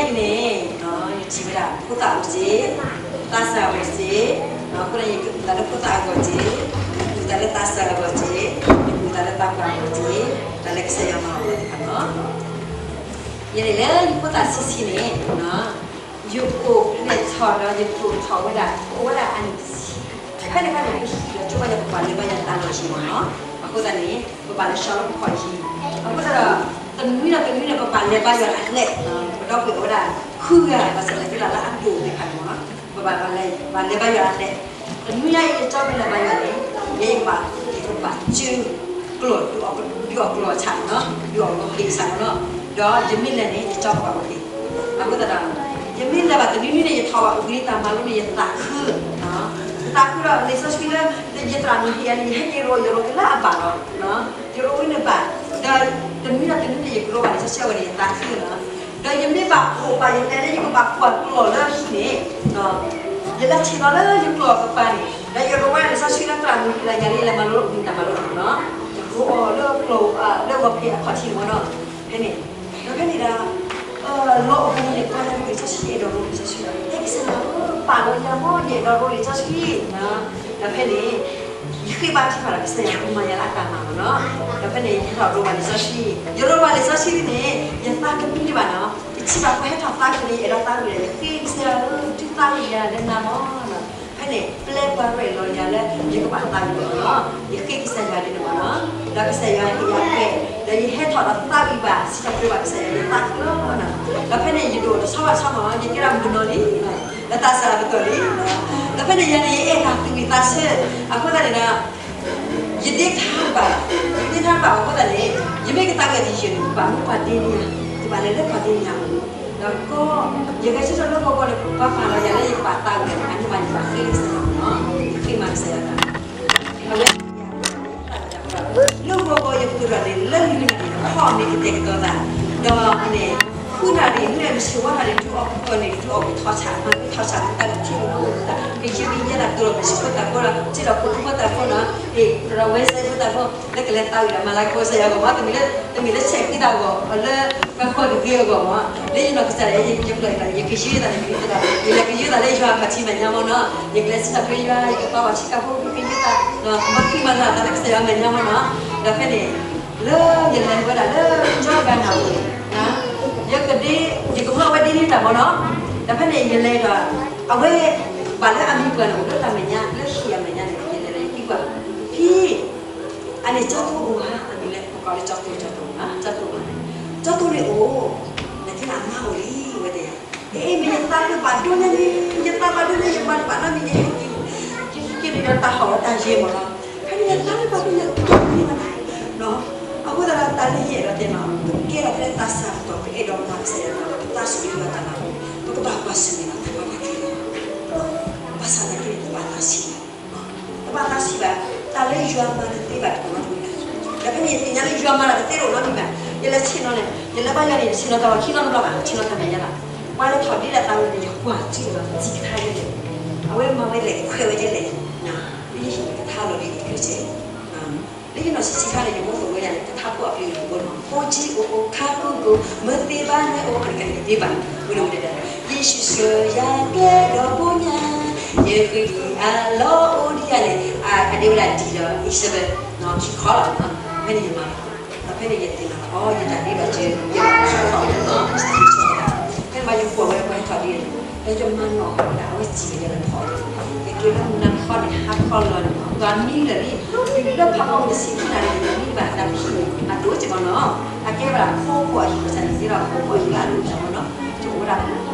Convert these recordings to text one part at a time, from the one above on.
န့ၣ် ယထံၣ်ဝဲဒၣ် ဖိသၣ်အဂီၢ်စ့ၢ်, သးစၢ်အဂီၢ်စ့ၢ်, အဃိန့ၣ် ယကမၤသးလၢဖိသၣ်အဂီၢ်စ့ၢ်, ယကမၤသးလၢသးစၢ်အဂီၢ်စ့ၢ်, ယကမၤသးလၢသးပှၢ်အဂီၢ်စ့ၢ်, တၢ်လၢကစၢ်ယွၤမၤအီၤသ့ၣ်တဖၣ်လီၤ. ယဲန့ၣ်လၢယဖိသၣ်ဆံးဆံးန့ၣ် ယအိၣ်ဖျဲၣ်ထီၣ်ဒီးယဒိၣ်ထီၣ်ဝဲဒၣ် အိၣ်ဝဲဒၣ်အနံၣ်တဆံ, ဖဲန့ၣ်အခါန့ၣ် ပဟံၣ်ဒီးကၠိဘၣ်ယၤ ပဘၣ်လဲၤဘါယွၤတၢ်လီၢ်ယံၤမးနီၤ. အဃိသတးန့ၣ် ပဘၣ်လဲၤဆှၢလၢပခီၣ်ယံၤ, အဃိသတးဒီး တနွံဒီးတနွံန့ၣ် ပဘၣ်လဲၤဘါယွၤအကျဲ, ပဒီပုၢ်ဝဲၢ်အိၣ်ဝဲဒၣ် ဃုဂၤ ဘၣ်ဆၣ်သနာ်က့ဒီးလၢအဒိၣ်သ့ၣ်တဖၣ်န့ၣ်မးနီၤ, ပဘၣ်လဲၤဘါယွၤအကျဲ, တနွံညါအံၤ ယကၠီမ့ၢ်လဲၤဘါယွၤန့ၣ် ယဲယကဘၣ် ယကဘၣ်စု ကျိာ် ဒုးအီၣ်ကျိာ်အီၣ်ဆၣ်န့ၣ်နီၤ, ဒုးအီၣ်ကျိာ်အီၣ်ဆၣ်န့ၣ်နီၤ, ဒီးယမ့ၢ်လဲၤန့ၣ် ယကၠီကဘၣ်အိၣ်ဖဲ အဃိသတးဒီး ယမ့ၢ်လဲၤဘၣ်တနွံနွံန့ၣ် ယထီၣ်ဘၣ်အဂ့ၤတၢ်မၤလိန့ၣ် ယသးခု, ယသးခုဒီးလံာ်စီဆှံလၢ ယသရၣ်မုၣ်ဟ့ၣ်ယၤန့ၣ် ယဟဲက့ၤရိး ယရိးက့ၤလၢအဘၣ်လီၤ, ယရိးဝဲန့ၣ်ဘၣ်, ဒီးတနွံဒီးတနွံန့ၣ် ယကရိးဘၣ်လံာ်စီဆှံအဝဲန့ၣ် ယသးခုလီၤ. ဒီးယမ့ၢ်ဘၣ်အိၣ်ဘၣ်ယတဲလၢယကဘၣ်ကွၢ်ကျိာ်လၢဟံၣ်န့ၣ်, ယလဲၤဆ့ၣ်နီၤလၢယကျိာ်ကပၤန့ၣ် ဒီးယရိးဝဲလံာ်စီဆှံလၢသရၣ်မုၣ်ဟ့ၣ်လီၤယၤလၢယလဲၤမၤလိအဂ့ၤတၢ်မၤလိန့ၣ်နီၤ, ယရိးအီၤလၢကျိာ် လၢဂီၤဖံးအခီၣ်ထံးမးနီၤ, ဖဲန့ၣ် ဒီးဖဲန့ၣ်ဒီး လီၤအဂီၢ်န့ၣ် ပှၤလၢအရိးလံာ်စီဆှံ အဲၣ်ဒိးရိးလံာ်စီဆှံလီၤ, တဲကစၢ်ယွၤ ပာ်လီၤယၤမး ယအဲၣ်ဒိးရိးလံာ်စီဆှံ, ဒီးဖဲန့ၣ် ယဃ့ဘါထုကဖၣ်ဒီးကစၢ်ယွၤကမၤယၤလၢအတၢ်မၤမးနီၤ, ဒီးဖဲန့ၣ် ယဟဲထီၣ်ရိးဘၣ်လံာ်စီဆှံ, ယရိးဘၣ်လံာ်စီဆှံန့ၣ် ယသးတမံတဘၣ်နီၤ, ယထံၣ်ဘၣ်ပှၤဟဲထီၣ်သးဝံၤန့ၣ် ယအဲၣ်ဒိးသးဝံၤဒီး ယဃ့ကစၢ်ယွၤ သုသးဝံၤယၤလၢနၤမးနီၤ, ဖဲန့ၣ် ပျဲပှၤရဲၣ်လီၤယၤလၢ ယကဘၣ်သးဝံၤလီၤနီၤ, ယဃ့ကစၢ်ယွၤဒ်န့ၣ်မးနီၤ, ဒီးကစၢ်ယွၤဟ့ၣ်ယၤပဲာ်, ဒီးယဟဲထီၣ်ဒီးသးဝံၤဘၣ် စံးထီၣ်ပတြၢၤဘၣ်ကစၢ်ယွၤ ယသးခုလီၤနီၤ, ဒီးဖဲန့ၣ် ယဒိၣ်တဆီဘၣ်ဆီမးနီၤ, ယကဲဒၣ်မုၢ်နီၤလံ, လၢသးစၢ်အပတီၢ်လံ, ဒီးဖဲန့ၣ်ယၤန့ၣ် ယအဲၣ်တၢ်သူၣ်ဝံၣ်သးဆၢ, အဃိသတးန့ၣ်ဒီး ယဒ့ထါဘၣ်, ယဒ့ထါဘၣ်အဃိသတးန့ၣ် ယမ့ၢ်ကသးဝံၣ်တယုၢ်န့ၣ် ယဘၣ်မူပှၤဒ့န့ၢ်ယၤ, ယဘၣ်လဲၤလၢပှၤဒ့န့ၢ်ယၤအအိၣ်, ဒီးကီ ယဂဲၤဆၢထၢၣ်လၢဂီၤဂီၤန့ၣ် ပှၤပာ်လီၤယၤလၢယကဘၣ်သးဝံၣ်ဒီး အန့ၣ်ဘၣ်ယဘၣ်ဃ့ကစၢ်ယွၤနီၤ, ယဃ့မးကစၢ်ယွၤတၢ်, အဝဲ လၢဂီၤဂီၤယပူၤဒီးန့ၣ် လၢလွံၢ်နံၣ်န့ၣ် ခီၣ်မ့ၢ်ကတဲာ်ကတီၤသး, ဒီးန့ၣ် ဃုနၣ်ရံၣ် မ့ၢ်မုၢ်ဆ့ၣ်ဝါနၣ်ရံၣ် ဒုးအီၣ်ကီၢ်န့ၣ် ဒုးအီၣ်ကထီၣ်ဆၣ် မၤကထီၣ်ဆၣ် မၤတၢ်ကထံၣ်မၤတၢ် ကယုၢ်ကယဲၢ်တၢ် ကလီၤမုၢ်ဆ့ၣ်ဖိတၢ်ဖိဒီး ထံၣ်ဒီးဖိဖိတၢ်ဖိနီၤ, ဒီးဝဲစဲဖိတၢ်ဖိ လၢကလဲၤသးဝံၣ်ဒီး မၤလၤကပီၤကစၢ်ယွၤအဂီၢ်မး တမ့ၢ်လၢ တမ့ၢ်လၢဆဲးဃံသးအဂီၢ် လၢပှၤဃီတဂ့ၤအဂီၢ်မး, လၢယနီၢ်ကစၢ်ဒီး ယဖျၢၣ်အံၤ ယကယုၢ်သးန့ၣ် မ့ၢ်သးဒီး ယလဲၤကယုၢ်သးလၢယွၤအခီၣ်ထံးမဲာ်ညါမးနီၤ, ယကလဲၤစံးထီၣ်ပတြၢၤယွၤ ယကပာ်ဘၣ်ထံကီၢ်ဖိ ကယုၢ်သး မၤဃံမၤလၤသးလၢကစၢ်ယွၤမဲာ်ညါမးနီၤ, ဒီးဖဲန့ၣ် လၢယလဲၤဝဲဒၣ်လၢကၠီဂၤနၤပူၤန့ၣ် ယကဒ့ ယကမၢအဝဲဒ့န့ၢ်တၢ်မးနီၤ, ဒီးဖဲန့ၣ်ယလဲၤဒီး အဝဲ ဘၣ်လၢအမံၤပှၢ်န့ၣ် အိၣ်လၢတၢ်မဲာ်ညါ လၢဟံၣ်အမဲာ်ညါန့ၣ် ယလဲၤဒီးယသံကွၢ် ဖံ အန့ၣ်ကၠီသိအိၣ်ဧါ, အမံၤလၢ ပကိးလၢကၠီသိ ကၠီသိမး ကၠီသိမး, ကၠီသိန့ၣ်အိၣ်, နက့နအမါအိၣ်လံဝဲတဲယၤ, အ့ မ့ၢ်ယသးလၢဘၣ်ဒိန့ၣ်လံ, ယသးဘၣ်ဒိန့ၣ် ယမၤတဘၣ်နီတမံၤ ယဟဲက့ၤ ယဟဲက့ၤန့ၣ်ဒီးတၢ်ဟီၣ်လီၤတၢ်ယဲၢ်မးလီၤ, ဖဲန့ၣ်ယသးလၢဘၣ်ဒိန့ၣ် အဃိသတးဒီးတၢ်လၢယအဲၣ်ဒိးတဲမး ပကဲဒၣ်ဖဲသးစၢ်ပတီၢ် ပအဲၣ်ဒိးမၤကစၢ်ယွၤတၢ် ပသးစူၤယွၤတၢ်မၤ ပကဘၣ်ကွၢ်ဆၢၣ်မဲာ်လီၤသးလီၤနာ်က့, ဘၣ်ဆၣ်သနာ်က့န့ၣ် တဘၣ်သးဆံးဘၣ်, တဘၣ်သးဆံးဘၣ်, တၢ်လၢယွၤမၤတသ့ဘၣ်တအိၣ်နီတမံၤဘၣ်, ဒီးဖဲန့ၣ်ယသ့ၣ်ညါလၢယွၤမၤတၢ်တသ့တအိၣ်နီတမံၤဘၣ်, ယလဲၤဆ့ၣ်နီၤန့ၣ် ယလဲၤဘါယွၤန့ၣ် ယဆ့ၣ်နီၤတၢ်လီၢ်ခံနီတဘျီဘၣ်, ဆ့ၣ်နီၤတၢ်မဲာ်ညါလီၤ, ပှၤလၢထီၣ်ဒ့တၢ်သးဝံၣ်န့ၣ် ယကွၢ်ထံၣ်လီၤ ယစံးကထါယဲလဲၣ်, အဝဲမၤဝဲလဲၣ် ခွဲးဝဲယဲလဲၣ်, လၢယဟံၣ်ကထါလီၤလံ ယကျဲးစၢး လၢယနီၢ်ဆံးဆံးခါန့ၣ် ယမိၢ်သးဝဲယၤန့ၣ် ကထါဖိအပျ့ၤအိၣ်တဘိန့ၣ် ဖိကံအိၣ် ခါကိကိၣ် မၢသ့ဘါနဲအိၣ် အတကဲန့ၣ်သ့ဘၣ်, ဝဲန့ၣ်ဝဲဒၣ် ယ့ၣ်ၡူးစၢၤယၤကျဲဒီဘိညါ, ယဃ့အလီၢ်အိၣ်ဒံးယၤန့ၣ် အဒ့ဝဲဒၣ်ဒံးဒီး အံၣ်စဘဲၣ် ခံခီလီၤ, ဖဲန့ၣ်ယမၤ ဖဲန့ၣ်ယသ့ၣ်နီၣ်လီၤ အီ ယတၢ်ဒ့ဘၣ်စၢၤ ယဘၣ်ဆၢထီၣ်လီၤ ဖဲန့ၣ်ဘၣ်ယကွၢ်ဝဲပှၤဟဲထီၣ်ဒ့န့ၣ် ဒီးယမၤနီၣ်ဝဲဒၣ် အဝဲစံးဝဲယၤလၢဖီအီၤ, ယက့ၤလၢမုၢ်နၤခီန့ၣ် ဟါခီလီၤန့ၣ် ပှၤမံလၢာ်လံ, တုၤလၢဖးဖီမုၢ်တဆံခံနၣ်ရံၣ်န့ၣ် မံဘၣ်တၢ်ဖံးန့ၣ် အဒိၣ်က့ၤမးနီၤ, အကဲဝဲဒၣ်ခိခိၣ်အဟံၣ်ဘၣ်ဆၣ်န့ၣ် သ့ဒီးခိခိၣ်အဟံၣ်လၢအဒိၣ်က့ၤမးနီ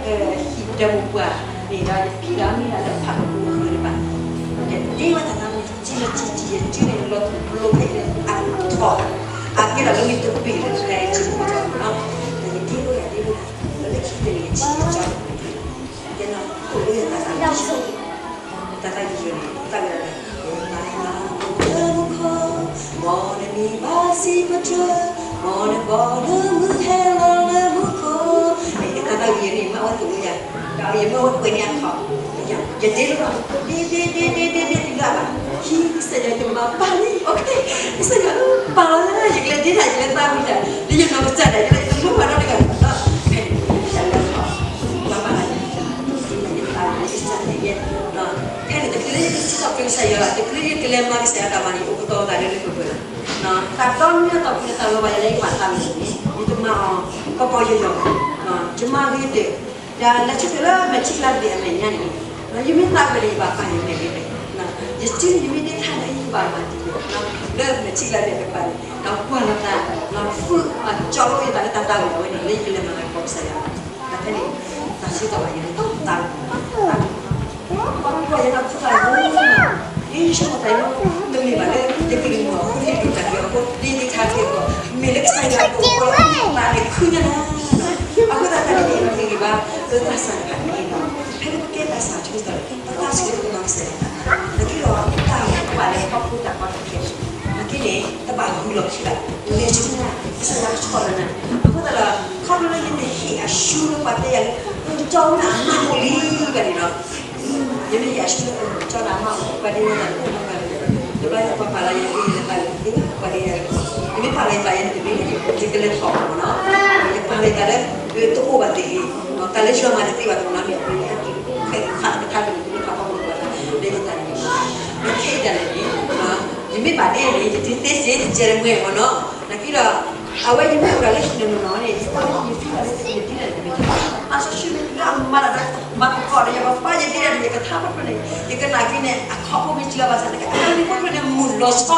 ၤ, ယအိၣ်ဝဲဒၣ်လၢ ဟံၣ်ဒဲမုၢ်ပှၢ်န့ၣ်ဒီး ယဖံးဒီးမံဒီးလၢဖးကပူၤအဃၢၤတဘၣ်, ယဒ့ဝဲတၢ်သးမုၢ် ကံလီၤကံကံယစုန့ၣ် လီၤထူလီၤဖဲအံၤလၢအထီၣ်, အကဲဒၣ်လၢမ့ၢ်တပ့ၤလၢဖဲကံဖိကီၢ်မးနီၤ, ဒီးယဒ့ဝဲဒၣ်ဒ့ဝဲဒၣ် ဒီးလၢခံကတၢၢ်န့ၣ် ယထံၣ်ယကၠီန့ၣ် ကဲနီၤ အိၣ်လၢယတၢ်သးကံၢ် တၢ်သးကံၢ်ယိာ်န့ၣ် သးဝဲဒၣ်လၢ ယဘါယွၤအိၣ်လၢမူခိၣ်, မ်နမံၤဘၣ်စံးပတြၢၤ, မ်နဘီနမုၢ်ဟဲလီၤလၢမူခိၣ်, တၢ်သးကံၢ်ယိာ်န့ၣ် မ့ၢ်အဝဲသ့ၣ်လၢယၤ, ဒီးယမ့ၢ်အဝဲကွဲးန့ၢ်အခီၣ်, ယဒ့လိာ်ဘၣ် ဒ့ဒ့ဒ့ဒ့ဒ့ဒ့ တုၤလၢအဘၣ်, ဟံးကစၢ်ယွၤ ယမၤပာ်လံ, ကစၢ်ယွၤဧၢ ပာ်လီၤလၢ ယကလဲၤဒ့တၢ် ယလဲၤသးဝံၣ်တၢ် လၢယနီၢ်ကစၢ်ဒၣ် ယလဲၤတလိၣ်ဘၣ်နီတဂၤဘၣ်, ဖဲန့ၣ် လီၤဘၣ်ယၤလၢယကဘၣ်သးဝံၤန့ၣ် ယကမၤအီၤ ကပီၤယယီၤ, ယမၤဂ့ၤတ့ၢ်, ဒီးလၢခံကတၢၢ်လၢမဲာ်ထံကလါတဘ့ၣ်အမဲာ်ညါန့ၣ်, ယမ့ၢ်သးဝံၤန့ၣ် ယဘၣ်ပာ်ယမဲာ်ဂ့ၤတ့ၢ်, ယစုန့ၣ် ယမ့ၢ်ဒ့ထါန့ၣ် ယကဘၣ်မၤတ့ၢ်, လၢမဲာ်ထံကလါတဘ့ၣ်တဖၣ်န့ၣ် ဒီးကွၢ်လီၤသး, ဒီးဃု ကၠီလိယသးလၢတၢ်သးဝံၤအဝဲန့ၣ် လၢယကလဲၤမၤလၤကပီၤကစၢ်ယွၤ, ဒီးဖဲန့ၣ် တၢ်ဆၢကတီၢ်ဘၣ်ယၤန့ၣ် တၢ်သးဝံၤ ပှၤကွၢ်ယၤန့ၣ် အခိၣ်သးလီၤ, ယဆိကမိၣ်သးလီၤ, တမ့ၢ်ဘၣ်လၢ ယကလုၢ်မုာ်အဃိ ယဒုးတၢ်က့ၤအဃိ ဒ်ယဒ့ထါက့ၤအဂီၢ်, မ့ၢ်လၢကစၢ်ယွၤအဒိၣ်အဃိ သးန့ၣ်ခုညါလီၤ, အဃိသတးန့ၣ် မ့ၢ်ဂ့ၤဘၣ်, ပသးစၢ်တဖၣ်န့ၣ် ဖဲလၢပကဲသးစၢ်ဆၢကတီၢ်န့ၣ် ပသးဆၢကတီၢ်ပမၤကစၢ်ယွၤတၢ်မၤ, နာ်က့ဒီး တၢ်မၤကွၢ်လၢဟီၣ်ခိၣ်တၢ်ကီတၢ်ခဲ နာ်က့န့ၣ် တဘၣ်ဂုာ်လီၤခံဘၣ်, လဲၤဆူညါ ကစၢ်ယွၤကဆီၣ်လီၤနၤ, အဃိသတးဒီး ခီဖျိလၢယမ့ၢ်ဟ့ၣ်အဆူလၢပှၤတဲယၤလၢ ကၠီဝဲန့ၣ်အမါအိၣ်လံဘၣ်န့ၣ်ဒီး ယမ့ၢ်ဟ့ၣ်အဆူလၢ ကၠီန့ၣ်အမါအိၣ် ပှၤဒ်န့ၣ်တၢ်န့ၣ် တဘျီယပှၤပာ်လီၤယၤ ယသးလၢသ့ ပှၤဒ်န့ၣ်, ယမ့ၢ်ပာ်လီၤယသးယဲန့ၣ်တမ့ၢ် ယကလဲၤထီၣ်မးနီၤ, ယပာ်လီၤယသးလၢ တအိၣ်ဘၣ်သ့ၣ်ဂ့ၤ, တၢ်လၢယွၤမၤတသ့ဘၣ်တမနီၤန့ၣ် အပူၤန့ၣ် ဟဲက့ၤ ဖဲခးကထါဒိၣ်န့ၣ် လၢခးဖီခိၣ်တပှၤလၢဒ်န့ၣ်တၢ်န့ၣ်, ခဲအံၤဒၣ်လဲာ်န့ၣ် ယမ့ၢ်ဘၣ်ဒ်န့ၣ် ယဒုးသ့စ့ၢ် ယကဲလၢမွဲမးနီၤ, နာ်က့ဒီး အဝဲယမ့ၢ်အိၣ်ဒီးလၢဟံၣ်နီၢ်နီၢ်န့ၣ် ယသးလၢယဖံလီၤလၢယဒ်န့ၣ်တမ့ၢ် သးစီဆှံမ့ၢ်လၢအမၤလီၤဒီး မၤကကိးဒီးယပၢ်ယဒ်န့ၣ် ယကထါဖီခိၣ်န့ၣ် ယကနၣ်က့ၤန့ၣ် အခီၣ်ဖိမ့ၢ်စှၤဘၣ်ဆၣ် နကနၣ်က့ၤဖီခိၣ်န့ၣ် မုာ်လီၤဆီန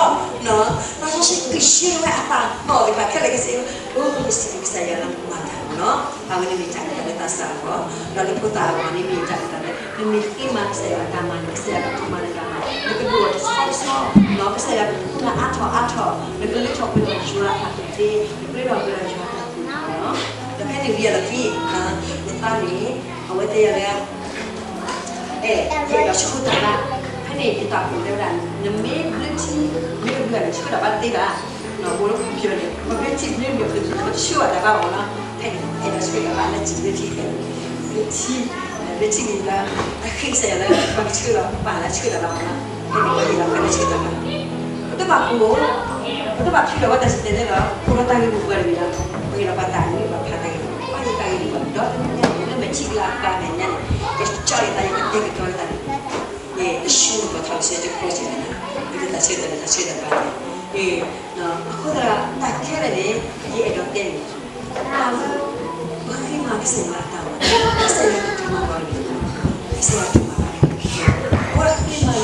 ီၤ, သးစီဆှံကဆှၢဝဲအတၢ်သီၣ်သ့ၣ်တဖၣ်ခဲလၢာ်ကစ့, အိၣ် ယစံးဘျုးကစၢ်ယွၤလၢမၤတၢ်မးနီၤ, အဝဲန့ၣ်မ့ၢ်တၢ်ကဲထီၣ်လၢသးစၢ်အဂီၢ်, ဒီးလၢဖိသၣ်အဂီၢ်န့ၣ်မ့ၢ်တၢ်ကဲထီၣ်လၢ နမ့ၢ်ဃ့မၤကစၢ်ယွၤအတၢ်မၤန့ၣ် ကစၢ်ယွၤကမၤနတၢ်မၤ, နကဒိၣ်ထီၣ်တဆီတဆီနီၤ, ကစၢ်ယွၤကမၤအါထီၣ်အါထီၣ်, နကလၢထီၣ်ပှဲၤထီၣ်ယွၤအတၢ်ကူၣ်သ့, နကလၢထီၣ်ပှဲၤထီၣ်ယွၤအတၢ်ကူၣ်သ့နီၤ, ဒီးဖဲန့ၣ်ဝံၤအလီၢ်ခံ နသးန့ၣ် အဝဲတဲယၤလၢ အဲၣ် ယအဲၣ်ဒိးဆၢတၢ်ဘါ, ဖဲန့ၣ်ယသးပူၤတဲဝဲဒၣ် နမ့ၢ်ဘျၢထံ မ့ၢ်တဘျၢန့ၣ် ဆၢတၢ်ဘါတသ့ဘၣ်, ပှၤလၢပျီၢ်န့ၣ် ပဘျၢထံဘျၢဘျီၣ် ပဆၢတၢ်ဘါမးနီၤ, ဖဲန့ၣ်အဲၣ်ဒိးဆၢတၢ်ဘါလၢထံဘျၢထံ, ဘျၢထံ, ဘျၢထံန့ၣ်လၢ အဃ့ကစၢ်ယွၤလၢ ပှၤကဆၢလီၤ ပပၢ်လၢဆၢတၢ်ဘါမးနီၤ, ဖဲန့ၣ်ပှၤဟ့ၣ်လီၤပှၤလၢဆၢတၢ်ဘါ ပတဘၣ်ကိၢ်, ပတဘၣ်ဖံးလီၤဝဲတၢ်စံၣ်တဲၤတဲလီၤ, ပအိၣ်ဒီးတၢ်ဂ့ၢ်မိၢ်ပှၢ်တမံၤလီၤ, ပဟ့ၣ်လီၤပှၤတၢ်ဂ့ၢ်မိၢ်ပှၢ်ဖးတၢ်ဂ့ၢ်, ပှၤဟ့ၣ်တၢ်ဂ့ၢ်မိၢ်ပှၢ် ဒီးတနံၤညါလၢမဲာ်ထံကလါအကါမဲာ်ညါန့ၣ်, ယကကၠီလီၤသး ယကတဲာ်ကတီၤလီၤသးန့ၣ်, ယတဆူပှၤထီၣ်လံာ်စီဆှံကီၢ်စ့ၢ်ကီးန့ၣ်, ယကသးဆၢတၢ်န့ၣ် သးဆၢတၢ်ဘါန့ၣ်, အဃိသတး တၢ်ခဲလၢာ်န့ၣ် ယအဲၣ်ဒိးတဲန့ၣ် တၢ်လၢ ပဃ့မၤကစၢ်ယွၤအတၢ်မၤ, ကစၢ်ယွၤတမၤဘၣ်န့ၣ်, ကစၢ်ယွၤတမၤဘၣ်န့ၣ်, ပဃ့မၤယွၤအတၢ်မၤ,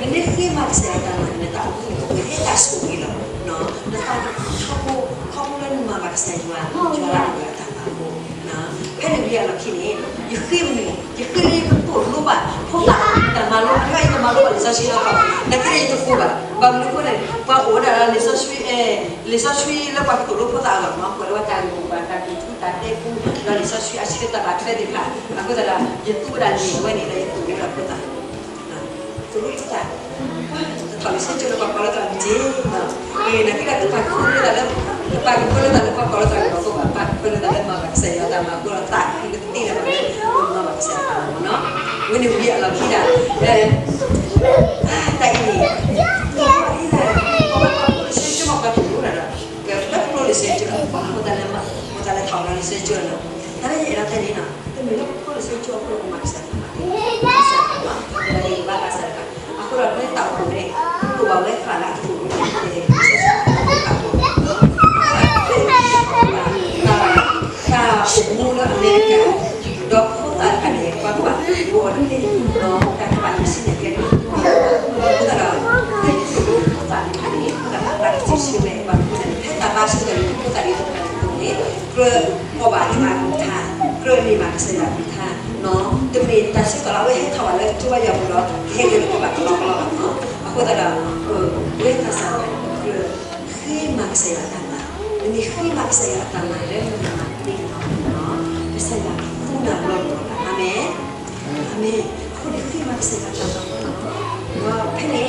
နမ့ၢ်ဃ့မၤကစၢ်ယွၤအတၢ်မၤန့ၣ် နတၢ်အိၣ်မူန့ၣ် ကဟဲတၢ်ဆိၣ်ဂ့ၤလီၤ, နသးခီဖျိ ခီဖျိလၢနမၤဘၣ်ကစၢ်ယွၤ ယွၤလၢအမ့ၢ်အတၢ်မၤအဃိ, ဖဲန့ၣ်ဝံၤအလီၢ်ခံန့ၣ် ယဃ့မနုၤ, ယဃ့လၢယကသိၣ်လိဘၣ် ဖိသၣ်တၢ်မၤလိ တခါယကမၤလိဘၣ်လံာ်စီဆှံလီၤ, နာ်က့ဒီးယတဃိဘၣ်, ဘၣ်မနုၤအဃိန့ၣ် ပှၤအိၣ်ဝဲဒၣ်လၢလံာ်စီဆှံ အဲ လံာ်စီဆှံလၢပှၤကသိၣ်လိဖိသၣ်အဂီၢ်မး ပှၤလၢပှၤတၢ်ဂ့ၢ်မိၢ်ပှၢ် တၢ်ကံၣ်ထူ တၢ်တဲပူ ဒီးလံာ်စီဆှံအဆၢတၢ်ဘၣ်ထွဲသ့ၣ်တဖၣ်, အဃိသတးဒီး ယသူဝဲဒၣ်န့ၣ် အဝဲန့ၣ်ဒီးယသိၣ်လိဝဲဒၣ်ဖိသၣ်, သိၣ်လိဖိသၣ်, တထီၣ်လံာ်စီဆှံကၠိလၢပှၤကိးလၢသးမ့ၢ်က့, နာ်က့ဒီး တပာ်ကဖၢလၢသးလၢ, တပာ်ကဖၢလၢသးလၢပှၤကိးလၢသးဂ့ၢ်အဃိဘၣ်, ပာ်ကဖၢလၢသးလၢမၤဘၣ်ကစၢ်ယွၤတၢ်မၤအဃိဒီး သးခုလၢသ့ၣ်ညါဘၣ်လၢ မၤဘၣ်ကစၢ်ယွၤတၢ်မၤမးနီၤ, ဝဲန့ၣ်ဝံၤအလီၢ်ခံဒၣ် တၢ်အံၤန့ၣ် ပှၤလၢပှၤကိးလံာ်စီဆှံကၠိမး ပှၤသိၣ်လိတၢ်ဒီး ပှၤလၢပှၤကိးလံာ်စီဆှံကၠိ ပှၤမိၢ်သးလၢမၤ မိၢ်သးလၢထီၣ်လီၤလံာ်စီဆှံကၠိလီၤ, တၢ်လၢယအဲၣ်ဒိးတဲန့ၣ်နီၤ တမ့ၢ်လၢပှၤကိးလံာ်စီဆှံကၠိအဃိ ပမၤကစၢ်ယွၤတၢ်မၤ, ကစၢ်ယွၤတၢ်မၤ ပဘၣ်ဘါဘၣ်ကစၢ်ယွၤတၢ်မၤ, အဃိဒီးလၢတၢ်အိၣ်ဖှိၣ်န့ၣ် ပလိၣ်ဘၣ်ဝဲသးလၢအကတိၤဒိ တၢ်အိၣ်မူလၢအမဲရကၤ ဒီးဖိသၣ်တဖၣ်န့ၣ် ပှၤကဘၣ်ဘှီအီၤတသ့ ဒီးတၢ်ကဘၣ်ယံၤဆံးန့ၣ်ကဲန့ၣ်, အဃိသတးဒီး လၢယသိၣ်လိဖိသၣ်သ့ၣ်တဖၣ်န့ၣ် ဖိသၣ်တဖၣ်ဘၣ်တၢ်စံးဆၢဝဲ ပှၤကဘၣ်န့ၣ် ဖဲတၢ်ဘၣ်ဆၢထၢၣ်န့ၣ် ဖိသၣ်ဒ်သိးတဖၣ်န့ၣ် ကြၢးအီၣ်ဘၣ်ယွၤအကလုၢ်ကထါ, ကြၢးန့ၢ်ဘၣ်ကစၢ်ယွၤအကလုၢ်ကထါ, တမ့ၢ်တၢ်ဆၢကတီၢ်လၢအဝဲဟဲထီၣ်ဘၣ်လၢကစၢ်ယွၤအပူၤဒီး ကဟဲက့ၤလၢပဘၣ်ကလီကလီဘၣ်နီၤ, အဃိသတးဒီး ပဝဲသးစၢ်တဖၣ်န့ၣ် ကြၢး ဃ့မၤကစၢ်ယွၤအတၢ်မၤ, နမ့ၢ်ဃ့မၤကစၢ်ယွၤအတၢ်မၤလၢနမၤသ့န့ၣ်လီၤ, ကစၢ်ယွၤသူနၤလီၤလီၤလၢ်, အၤမ့ၣ်, အၤမ့ၣ်, အဃိန့ၣ်ဃ့မၤကစၢ်ယွၤအတၢ်မၤလီၤ, ဖဲန့ၣ်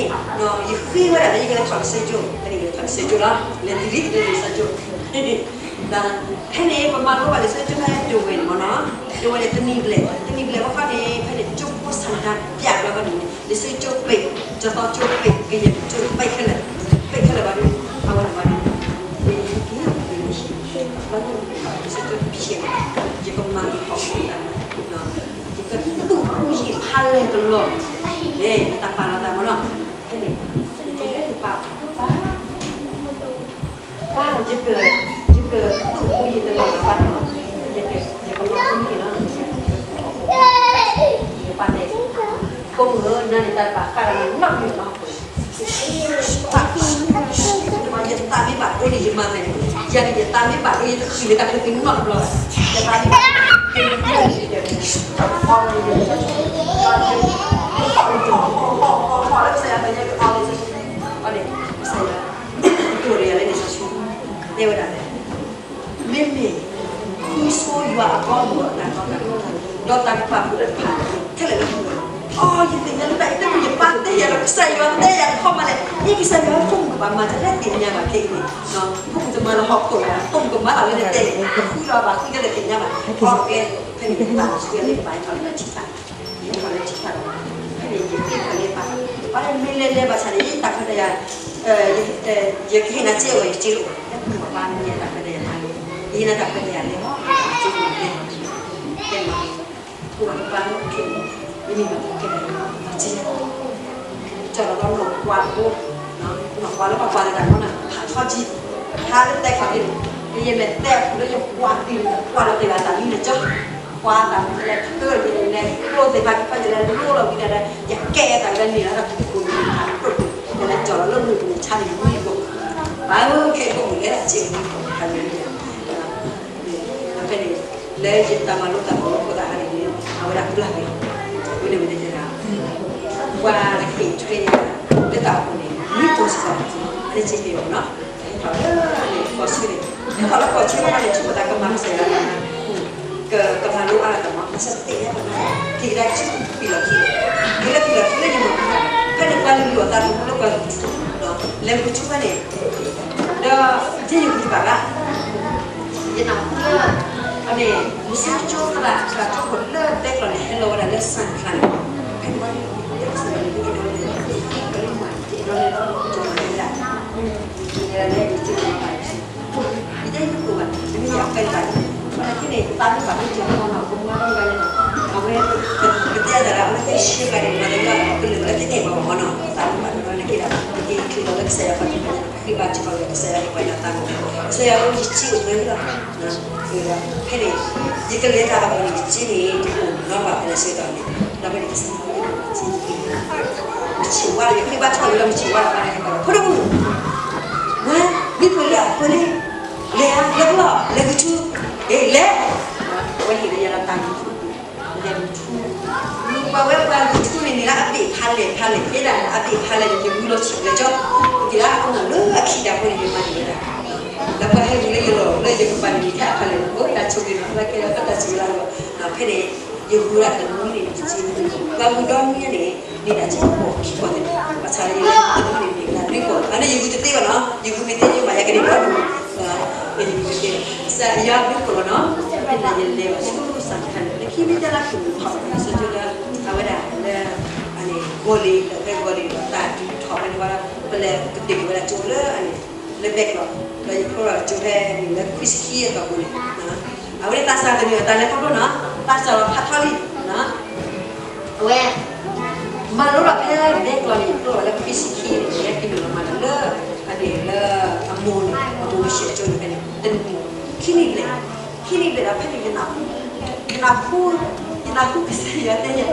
ယဃ့ဝဲဒၣ်လၢယကလဲၤထီၣ်လံာ်စီဆှံကၠိ, ဖဲန့ၣ်ယကလဲၤထီၣ်လံာ်စီဆှံကၠိလီၤ, လဲၤတုၤလံလံာ်စီဆှံကၠိ ဒီးဖဲန့ၣ် ပမၤလိဘၣ်လံာ်စီဆှံကၠိဖဲဒိၣ်ဝဲၢ်န့ၣ်မ့ၢ်နီၤ, ဒိၣ်ဝဲၢ်န့ၣ် တနံၤဘျဲၣ်, တနံၤဘျဲၣ်ဘၣ်ခီန့ၣ် ဖဲန့ၣ် ကၠိဖိဆၣ်တၢ်ပျၢ်ဘျီဘၣ်န့ၣ် လံာ်စီဆှံကၠိပ့း, ကၠီသီကၠိပ့း, ကယဲၢ်ကၠိပ့းခဲလၢာ်, ပ့းခဲလၢာ်ဘၣ်ဒီး အဝဲန့ၣ်ဘၣ်ဒီး ယက့ၤ လံာ်စီဆှံကၠိတဖျၢၣ်, ယကမၤက့ၤခီၣ်ဖိတၢ်မၤ, ယကသူၣ်ဟူးယံာ်ဖးလဲၢ်ကလီၤ, မ့ၢ်တၢ်ပာ်လီၤသးမ့ၢ်နီၤ, ဖဲန့ၣ် ယကလဲၤပာ် ပာ် ယက, ယကသူၣ်ဖှံယတလီၤဘၣ်နီၤ, ယက, ယကမၤဖှံန့ၣ်လီၤ, ယပၢ်တဲ, ဖိမုၣ်ဧၢ, နၤန့ၣ်တၢ်ဘၣ်ဃးဒီးနၤနီတမံၤဘၣ်, ယသးမ့ၢ်ဘၣ်ဒိန့ၣ် ယမၤမဲာ်န့ၣ်, ယၤန့ၣ် ယသးမ့ၢ်ဘၣ်ဒိ ယတဃုာ်လၢတၢ်ဖျၢၣ်ဖျၢၣ်နီတဘျီဘၣ်, ယသးမ့ၢ်ဘၣ်ဒိ ယမၤန့ၣ်, လၢကစၢ်ယွၤ, ကစၢ်ယွၤ, တဲဝဲဒၣ်, မ့မ့ၢ်, ဃုဆိယွၤအဘီအမုၢ်အတၢ်တီတၢ်လိၤ, ဒီးတၢ်ကပာ်ပူၤလၢတဖၣ်, ခဲလၢာ်လၢပူၤ, အိ, ယသ့ၣ်ညါလၢတၢ်အံၤ တမ့ၢ်ယပၢ်တဲယၤဒီး ကစၢ်ယွၤတဲယၤတခီမးလဲၣ်, အ့ ကစၢ်ယွၤ ဖိမုၣ်ကဘၣ်မၤတၢ်လၢသ့ၣ်ညါဘၣ်ခဲအံၤန့ၣ်, ဖိမုၣ်တမၤလၢဟီၣ်ခိၣ်ဘၣ်, ဖိမုၣ်ကမၤလၢလၢတဲန့ၣ် ဃုလီၤဘၣ်ဃုလၢလၢသ့ၣ်ညါဘၣ်, အီ, ဖဲန့ၣ် ယသးအိၣ်ဆူညါလၢယကဘၣ်ဟဲထီၣ်လၢတၢ်ထံၣ်တၢ်, ယဟဲထီၣ်လၢထံၣ်တၢ်ဒီး, ဖဲန့ၣ် ယသ့ၣ်ညါလၢယပၢ်, ပၢ်မ့ၢ်လဲၤလဲၤဘၣ်ဆၣ်န့ၣ် တၢ်ခွဲးတၢ်ယာ်, ယကဟ့ၣ်နၤစ့အိၣ် ယစ့အိၣ်, ယပၢ်မ့ၢ်လဲၤတၢ်ခွဲးတၢ်ယာ်, ယဟ့ၣ်နၤတၢ်ခွဲးတၢ်ယာ်လဲၤလီၤ, စ့အိၣ်လဲၤ, ဖဲန့ၣ် ပှၤကပၤလၢခဲအံၤ, မ့မ့ၢ်ဘၣ်ကဲဒၣ်, ကၠီလီၤဒီးနီၢ်ကွၢ်ဖိ, နီၢ်ကွၢ်လၢပှၤကွၢ်လၢတၢ်နီၢ်နၤ ဖးထီကံ, ဖးလၢတဲခီဒ်န့ၣ်, ကယဲၢ်မဲာ်တဲအပူၤလၢယကွၢ်သ့ၣ်, ကွၢ်လီၤတဲာ်ဘၣ်တၢ်မံၤန့ၣ်ကၠီ, ကွၢ်တၢ်မံၤလဲၤထၢဒ်န့ၣ်လဲၤကျိသ့ၣ်ဖးကဖၢယလဲၤလိလီၤဝံၤဒၣ်ဒီး ယကဲအသးလၢန့ၣ်လၢတၢ်ဖံးခိၣ်န့ၣ် ယလဲၤကၠီလီၤလၢမုၢ်မုၢ်ဆါန့ၣ်မံၤကိး, ဘၣ်ခဲအံၤဖိမုၣ်လဲၤဒၣ်စ့မံၤကိး, ဖဲန့ၣ် လၢယတၢ်မၤလိတၢ်မၤလိဖိသၣ်ခါန့ၣ်န့ၣ် အဝဲဒၣ်ပျၢ်န့ၣ်, ဝဲန့ၣ်ဝဲန့ၣ်တဲဒၣ်, ပှၤတဃ့ၢ်ထွဲယၤ, လၢတၢ်အိၣ်ဖှိၣ်န့ၣ် မ့ၢ်ပှၤစ့ၢ်ကီး, အန့ၣ်စ့မ့ၢ်နီၤ, ဟဲထီၣ်လၢန့ၣ်ကီၢ်ဆၢန့ၣ်, ဟဲထီၣ်လၢကီၢ်ဆၢခါန့ၣ် ဆိကမိၣ်သးကမၤကစၢ်ယွၤ, ကမၤလိအါဂၤတၢ်မၤ မၤစၢၤတသ့ညါဘၣ်နီၤ, က့ၤကဒါဆူပံၤလီၢ်ခံ, က့ၤလၢပံၤလီၢ်ခံလၢယမၤ, ဖဲန့ၣ်ပှၤလူၤလိာ်အသးသမူလၢပှၤဂုၤထူ, လဲၤဂုၤထူခါန့ၣ် ဒီးယဲယဂုၤတဘၣ်ဘၣ်, ယနၢ်ဟူလၢ, အန့ၣ် လံာ်စီဆှံကၠိသရၣ် သရၣ်ကၠိခိၣ်လၢဘဲကျီၢ်န့ၣ် ဟဲလီၤဝဲဒၣ်လၢစၣ်ခါန့ၣ်, ဖဲန့ၣ်ဝဲန့ၣ် ယအဲၣ်ဒိးလဲၤလၢ, ကလံၤမး ယအဲၣ်ဒိးလဲၤလၢကၠိမၤဝဲဒၣ်, ယလဲၤလၢယကၠိမၤဘၣ်, ယတဲယတကိၢ်ဘၣ် မ့ၢ်ယအဖဲဘၣ်, ဘၣ်ဆၣ်န့ၣ် သးမ့ၢ်ဘၣ်မ့ၢ်ကၠိမီၢ်နီၤ ကမီၢ်နီၤဂၤန့ၣ်နီၤ, အဝဲ, ပတဲအသးဒီး အဝဲသ့ၣ်ဆှၢဂၤန့ၣ် မၤသးလၢကလုာ်လၢတအဲၣ်ဘၣ်မီၢ်နီၤ သးမ့ၢ်ဘၣ်တဘျီန့ၣ်က့ဒီး ပက့ၤချုးလီၤလၢကစၢ်ယွၤပှၤကလုာ် ပဃ့ဘါထုကဖၣ်ကစၢ်ယွၤပှၤကလုာ်အသးမီၢ်, ကစၢ်ယွၤလၢယစ့အိၣ်ဝဲလီၤ, ဒီးဖဲန့ၣ် ယကလဲၤတၢ်အဂီၢ်န့ၣ် ယစ့န့ၣ် တအိၣ်နီတဘျီဘၣ်ဖဲလဲၣ်ဆၢကတီၢ်န့ၣ်, ဒီးဖဲန့ၣ်ကစၢ်ယွၤလၢယစ့န့ၣ် မုၢ်ဆ့ၣ်ဝါဒီး ယဃ့ဘါထုကဖၣ်လၢမုၢ်ဆ့ၣ်ဝါဒီး ပှၤလၢယကီၢ် ဖိဒိၣ်မုၣ်, ဝဲ, မ့ၢ်ပှၤလၢအပှၤလၢ, လဲၤဧါ လဲၤပလီၢ် လဲၤဂုၤထူ, အ့ လဲၤ, အဝဲဟ့ၣ်လၢယၤလီၤတၢ်ဂုၤထူ, လဲၤဂုၤထူ, ပှၤဝဲပှၤဂုၤထူန့ၣ်န့ၣ်လၢအဘ့ၣ်ဖးလဲၢ်ဖးလဲၢ် ဖဲဒၣ်အဘ့ၣ်ဖးလဲၢ်န့ၣ် ယဂုၤလီၤဆံးလၢကၠီ, က့ၤလၢအခိၣ်နၢ်လၢအခံဒၣ်ဖိန့ၣ် ယမၤန့ၢ်ဝဲဒၣ်, ဒီးပှၤဟဲဂုၤလၢယလီၢ်လၢယကပၤန့ၣ် ဖဲအဖးလဲၢ်န့ၣ် အိၣ်တၢ်ဆိၣ်ဂ့ၤနီၤ လၢကဲလၢတၢ်ဆိၣ်ဂ့ၤလၢအဂီၢ်, ဖဲန့ၣ် ယဂုၤဒၣ်တနွံန့ၣ် ယစ့န့ၣ် ပှၤဂုၤဒီနွံန့ၣ် မ့ၢ်ဒၣ်စ့ဖိအခံပီၢ်သ့ၣ်တဖၣ် ဘၣ်ဆၣ်လၢယဂုၤတနွံန့ၣ် မ့ၢ်ဝဲဒၣ်လွံၢ်ပီၢ်, အန့ၣ်ယဂုၤတသ့ဘၣ်နီၤ ယဂုၤမ့ၢ်သ့န့ၣ် မ့ၢ်ယကန့ၢ်ဘီဒိၣ်, ယဂုၤတသ့, ကစၢ်ယွၤဘျုးဖှိၣ်လီၤနီၤ, ဖဲန့ၣ်ယလဲၤဘၣ်ဆူစၣ်ခါန့ၣ် လၢခံမ့ၢ်တဲလၢခံမုၢ်ထီၣ် စီၤကၠိလၢ အဝဲဒၣ်လၢ အန့ၣ် ဂီၤလ့ၤ ဒီးဖဲဂီၤလ့ၤဒီးတၢ်ဒုးထီၣ်ဖဲန့ၣ်ဝဲဒၣ် ပလဲၤကတၢၢ်က့ၤဝဲဒၣ်ကၠိလၢအန့ၣ် လၢဘဲကျီၢ်, ဒီးယဖျိထီၣ်ကၠိဖဲန့ၣ်လၢခွံဆံခံအတီၢ်ပူၤန့ၣ်, အဝဲသးစၢ်တနုာ်အတၢ်လဲၤခီဖျိနီၤ, သးစၢ်လီၤဖးထီလံ, အဝဲ မၤလိထီၣ်ဖဲဘဲကျီၢ်န့ၣ် ဖျိထီၣ်လၢခွံဆံခံန့ၣ် ယဟဲက့ၤနုာ်လီၤမၤတၢ်လၢ အန့ၣ်လၢအမိၢ်န့ၣ် အမိၢ်ဝဲဆဲးကၠိန့ၣ်ဖဲန့ၣ် တနံၣ် ခံနံၣ်ဘျဲၣ်, ခံနံၣ်ဘျဲၣ်ဒီးဖဲန့ၣ် ယနၢ်ဟူ, ယနၢ်ဟူ, ယနၢ်ဟူကစၢ်ယွၤတဲယၤ,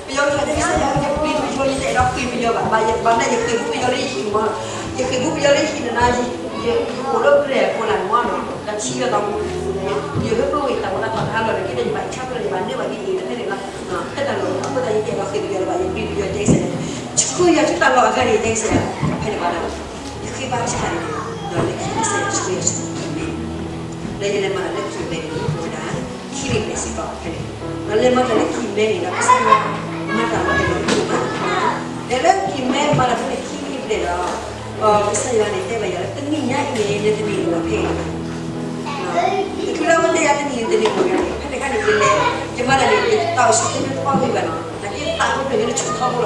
ပယီၤကထီၣ်ဒီးဒၣ်, ပယီၤကထီၣ်တဲကစၢ်ယွၤ ယပျံၤပယီၤ ယတအဲၣ်ဒိးဃ့ၢ်ပယီၤဘၣ်, ဘၣ်မနုၤယဃ့ၢ်ဘူးပယီၤလၢယဟံၣ်မီၢ်, ယဃ့ၢ်ဘူးပယီၤလၢယဟံၣ်န့ၣ်နီၤ, ယအိၣ်လၢပရဲၣ်အဃိလၢမီၢ်နီၤ, ဒီးထံၣ်ဝဲသီမူ ယဟၢဖၢဝံၤတၢ်မူလၢထီၣ်တဟါလီၤန့ၣ် က့ဒီးယဘၣ်ဆါဖဲလီၤ ယဘၣ်နၢဘၣ်က့ၤအံၤတဖဲန့ၣ်လီၤ, ဖဲတၢ်လီၢ်အဃိသတး ယတအဲၣ်ဒိးဃ့ၢ်ပယီၤလၢၤဘၣ် ယပျံၤပယီၤတဲကစၢ်ယွၤ, ဆှၢယၤဆူတၢ်လီၢ်အဂၤန့ၣ် တဲကစၢ်ယွၤ, ဖဲန့ၣ်ဘၣ်ဒီး ယဃ့ဘါထုကဖၣ်န့ၣ်, ဒီးလၢခံကစၢ်ယွၤဆှၢယၤဆူခံမဲ, လၢယလဲၤမၤတၢ်လၢခံမဲန့ၣ် အိၣ်ဝဲဒၣ် ခံနံၣ်ဘျဲၣ်စ့ၢ်ကီးဖဲန့ၣ်, ဒီးလဲၤမၤတၢ်လၢခံမဲန့ၣ်ဒီး ကစၢ်ယွၤ မၤတၢ်လီၤဖဲန့ၣ် လဲၤလၢခံမဲမၤတၢ်ဖဲန့ၣ်ခံနံၣ်ဘျဲၣ်ဒီး ကစၢ်ယွၤန့ၣ် တဲဘၣ်ယၤလၢ တနံၣ်ညါအံၤန့ၣ် နတန့ၢ်လၢၤဖဲအံၤ တချုးလၢအဝဲတဲယၤတနံၣ်န့ၣ် တန့ၢ်လၢၤဖဲန့ၣ်, ဖဲန့ၣ်အခါန့ၣ် ယလဲၤ ယမၤတၢ်န့ၣ် ယတၢ်အိၣ်ဆူၣ်အိၣ်ချ့တပီၢ်ဂ့ၤဘၣ်နီၤ, နာ်က့သးဖိဖျၢၣ်ညါလၢဆူၣ်ထီဘိလီၤ, လၢနီၢ်ခိန့ၣ် တၢ်အိၣ်ဆူၣ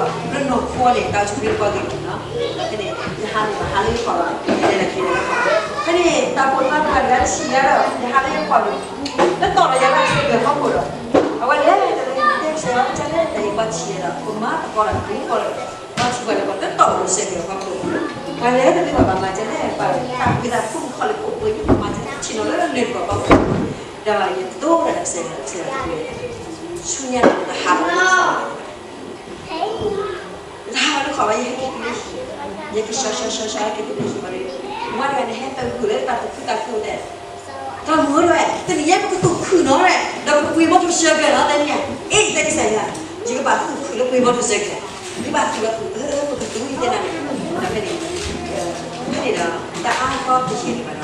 ်အိၣ်ချ့တပီၢ်ဂ့ၤဘၣ်နီၤ, ဖဲန့ၣ် ယဟးန့ၣ် ယဟးလၢယခီၣ်လီၤ, ယလဲၤလၢခံလၢခီၣ်, ဖဲန့ၣ် တၢ်ပိာ်ခွါတဂၤတဂၤတဆံးယၤဒီး ယဟးလၢယခီၣ်န့ၣ် လၢတီၢ်ဒီးယၤလၢအစဲးကဲၤဖီခိၣ်ဒီး အဝဲလဲၤတလၢယတဲကစၢ်ယွၤ ကစၢ်လဲၣ် တၢ်အံၤပှၤဆံးယၤဒီး ပမၤသကိးဒီးတၢ်ဂ့ၢ်ကီဒီး ပှၤဆံးပှၤန့ၣ် ပှၤတတီၢ်ပှၤစဲးကဲၤဖီခိၣ်, ပှၤလဲၤတသ့ဘၣ်ဘၣ်မၤကလဲၣ်, တၢ်ဖံးတၢ်မၤလၢပှၤ တၢ်ကွံသးဖိမုၣ်ခီၣ်လၢပအိၣ်ပှဲၤ ယမၤတထံၣ်နီၤလၢလၢၢ်ပှၤဘၣ်, ဒီးယတိၤဝဲဒၣ်ကစၢ်ယွၤ ကစၢ်ယွၤတက့ၢ်, ဆူညါတဟးလီၤ တဟးလီၤလၢခီၣ်ဘၣ် ယဟဲက့ၤတုၤလၢဟံၣ်, ယကဆှီဆှီဆှီဆှီဟဲက့ၤတုၤလၢဟံၣ်ဘၣ်ဒီး မၤတဂၤန့ၣ် ဟဲပဂုာ်လၢတၢ်သူၣ်ခုသးခုတဲ, တၢ်မုၢ်ဝဲဒၣ် တနံၤညါပကသူၣ်ခုနီၤဝဲ, ဒီးပပှ့ၤမီထိၣ်စၢကဲၤလီၤ တဲန့ၣ်, အ့ တဲကစၢ်ယွၤ, ယကဘၣ်သူၣ်ခုလၢပှ့ၤမီထိၣ်စၢကဲၤ, ယဘၣ်သူၣ်လၢပှ့ၤ ပကသူၣ်ယတဲနၤန့ၣ်, ဒီးဖဲန့ၣ် ဖဲန့ၣ်ဒီး တၢ်အါကီတယံာ်န့ၣ်ဘၣ်ဒီး ကစၢ်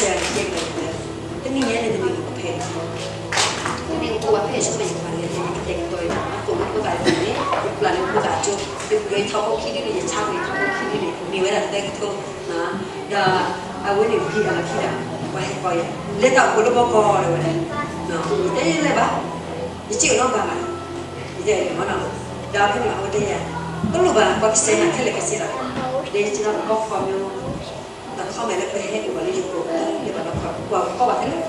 ယွၤန့ၣ်တဲက့ၤလၢ တနံၤညါန့ၣ်တနံၤန့ၣ်ပဖဲန့ၣ် တနံၤအိၣ်ဝဲဖဲဆိကမိၣ်ယကဘၣ်လဲၤ ယကတဲာ်ကတီၤအံၤ အသိးလၢဖိသၣ်လၢန့ၣ် ယပျၢ်လၢဖိသၣ်ကၠိ ယပှ့ၤထီဘိခံဒုန့ၣ် ယဆါကွံာ်ထီဘိခံဒုန့ၣ် မ့ၢ်ဝဲဒၣ်သၢကထိ, ဒီးအဝဲန့ၣ်ဝံၤအလီၢ်ခံဒီး ပှၤဟဲကိးယၤ လဲၤတၢ်အိၣ်ဖှိၣ်လၢဘီကီၢ် တဲဝဲဒၣ်, တဲယလဲၤဘၣ်, ယစ့ၢ်ကီးနီတဘၣ်ဘၣ်, ယတဲအီၤမ့ၢ်နီၤ, ဒီးဖဲန့ၣ်အဝဲတဲယၤ တလိၣ်ဘၣ် ပှၤကစဲးနၤခဲလၢာ်ကစဲးလီၤ, ဒီးယစ့ၢ်ကီးကီၢ်ခီမ့ၢ် တၢ်ခီမဲာ်လၢပဟဲအိၣ်ဘၣ်လၢယိၤကီၢ်ပူၤ လဲၤဘၣ်ဒီးပှၤကီၢ်ဘၣ်ခဲလၢာ် ထံဒံးအပူၤန့ၣ်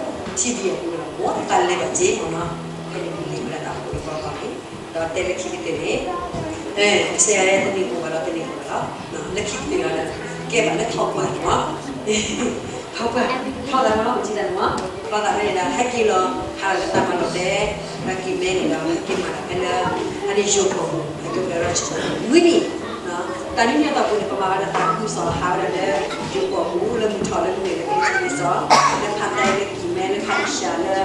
မ်တၢ်လဲၤဘၣ်စ့ၢ်ကီးနီၤ, ဖဲန့ၣ်ပလဲၤဝဲဒၣ်တၢ်အိၣ်ဖှိၣ်လၢဘီကီၢ်န့ၣ်, ဒီးတဲလၢခံကတၢၢ်န့ၣ်, ကစၢ်ယွၤတနံၤအိၣ်ဘၣ်ဒီးတနံၤအိၣ်ဘၣ်လီၤ, လၢခံကတၢၢ်ဒီး ကဲဘၣ်လၢထီၣ်ပှၢ်န့ၣ်မး ထီၣ်ပှၢ် ထီၣ်သးမး ပထံၣ်တၢ်န့ၣ်မး, ထီၣ်သးဖဲန့ၣ်ဒီး ဟဲက့ၤလီၤ ဟးလၢတၢ်မၤလီၤတဲာ် ဒီးကံၢ်မဲန့ၣ်ဒီး ဟဲက့ၤမၤတၢ်ဖဲလၢ အန့ၣ်ယိၤကီၢ်ပူၤ ဟဲက့ၤဖဲလၢ နွံနံၣ်, တၢ်နွံနံၣ်အတီၢ်ပူၤန့ၣ် ပမၤဝဲဒၣ်တၢ်သးခုကစီၣ် ဟးဝဲဒၣ်လၢ ယိၤကီၢ်ပူၤ လၢမုၢ်ထီၣ်လၢမုၢ်န့ၣ် လၢက့ၤကစီၣ် လၢဖးသဲ လၢကံၢ်မဲ လၢခါကၠၢ် လၢ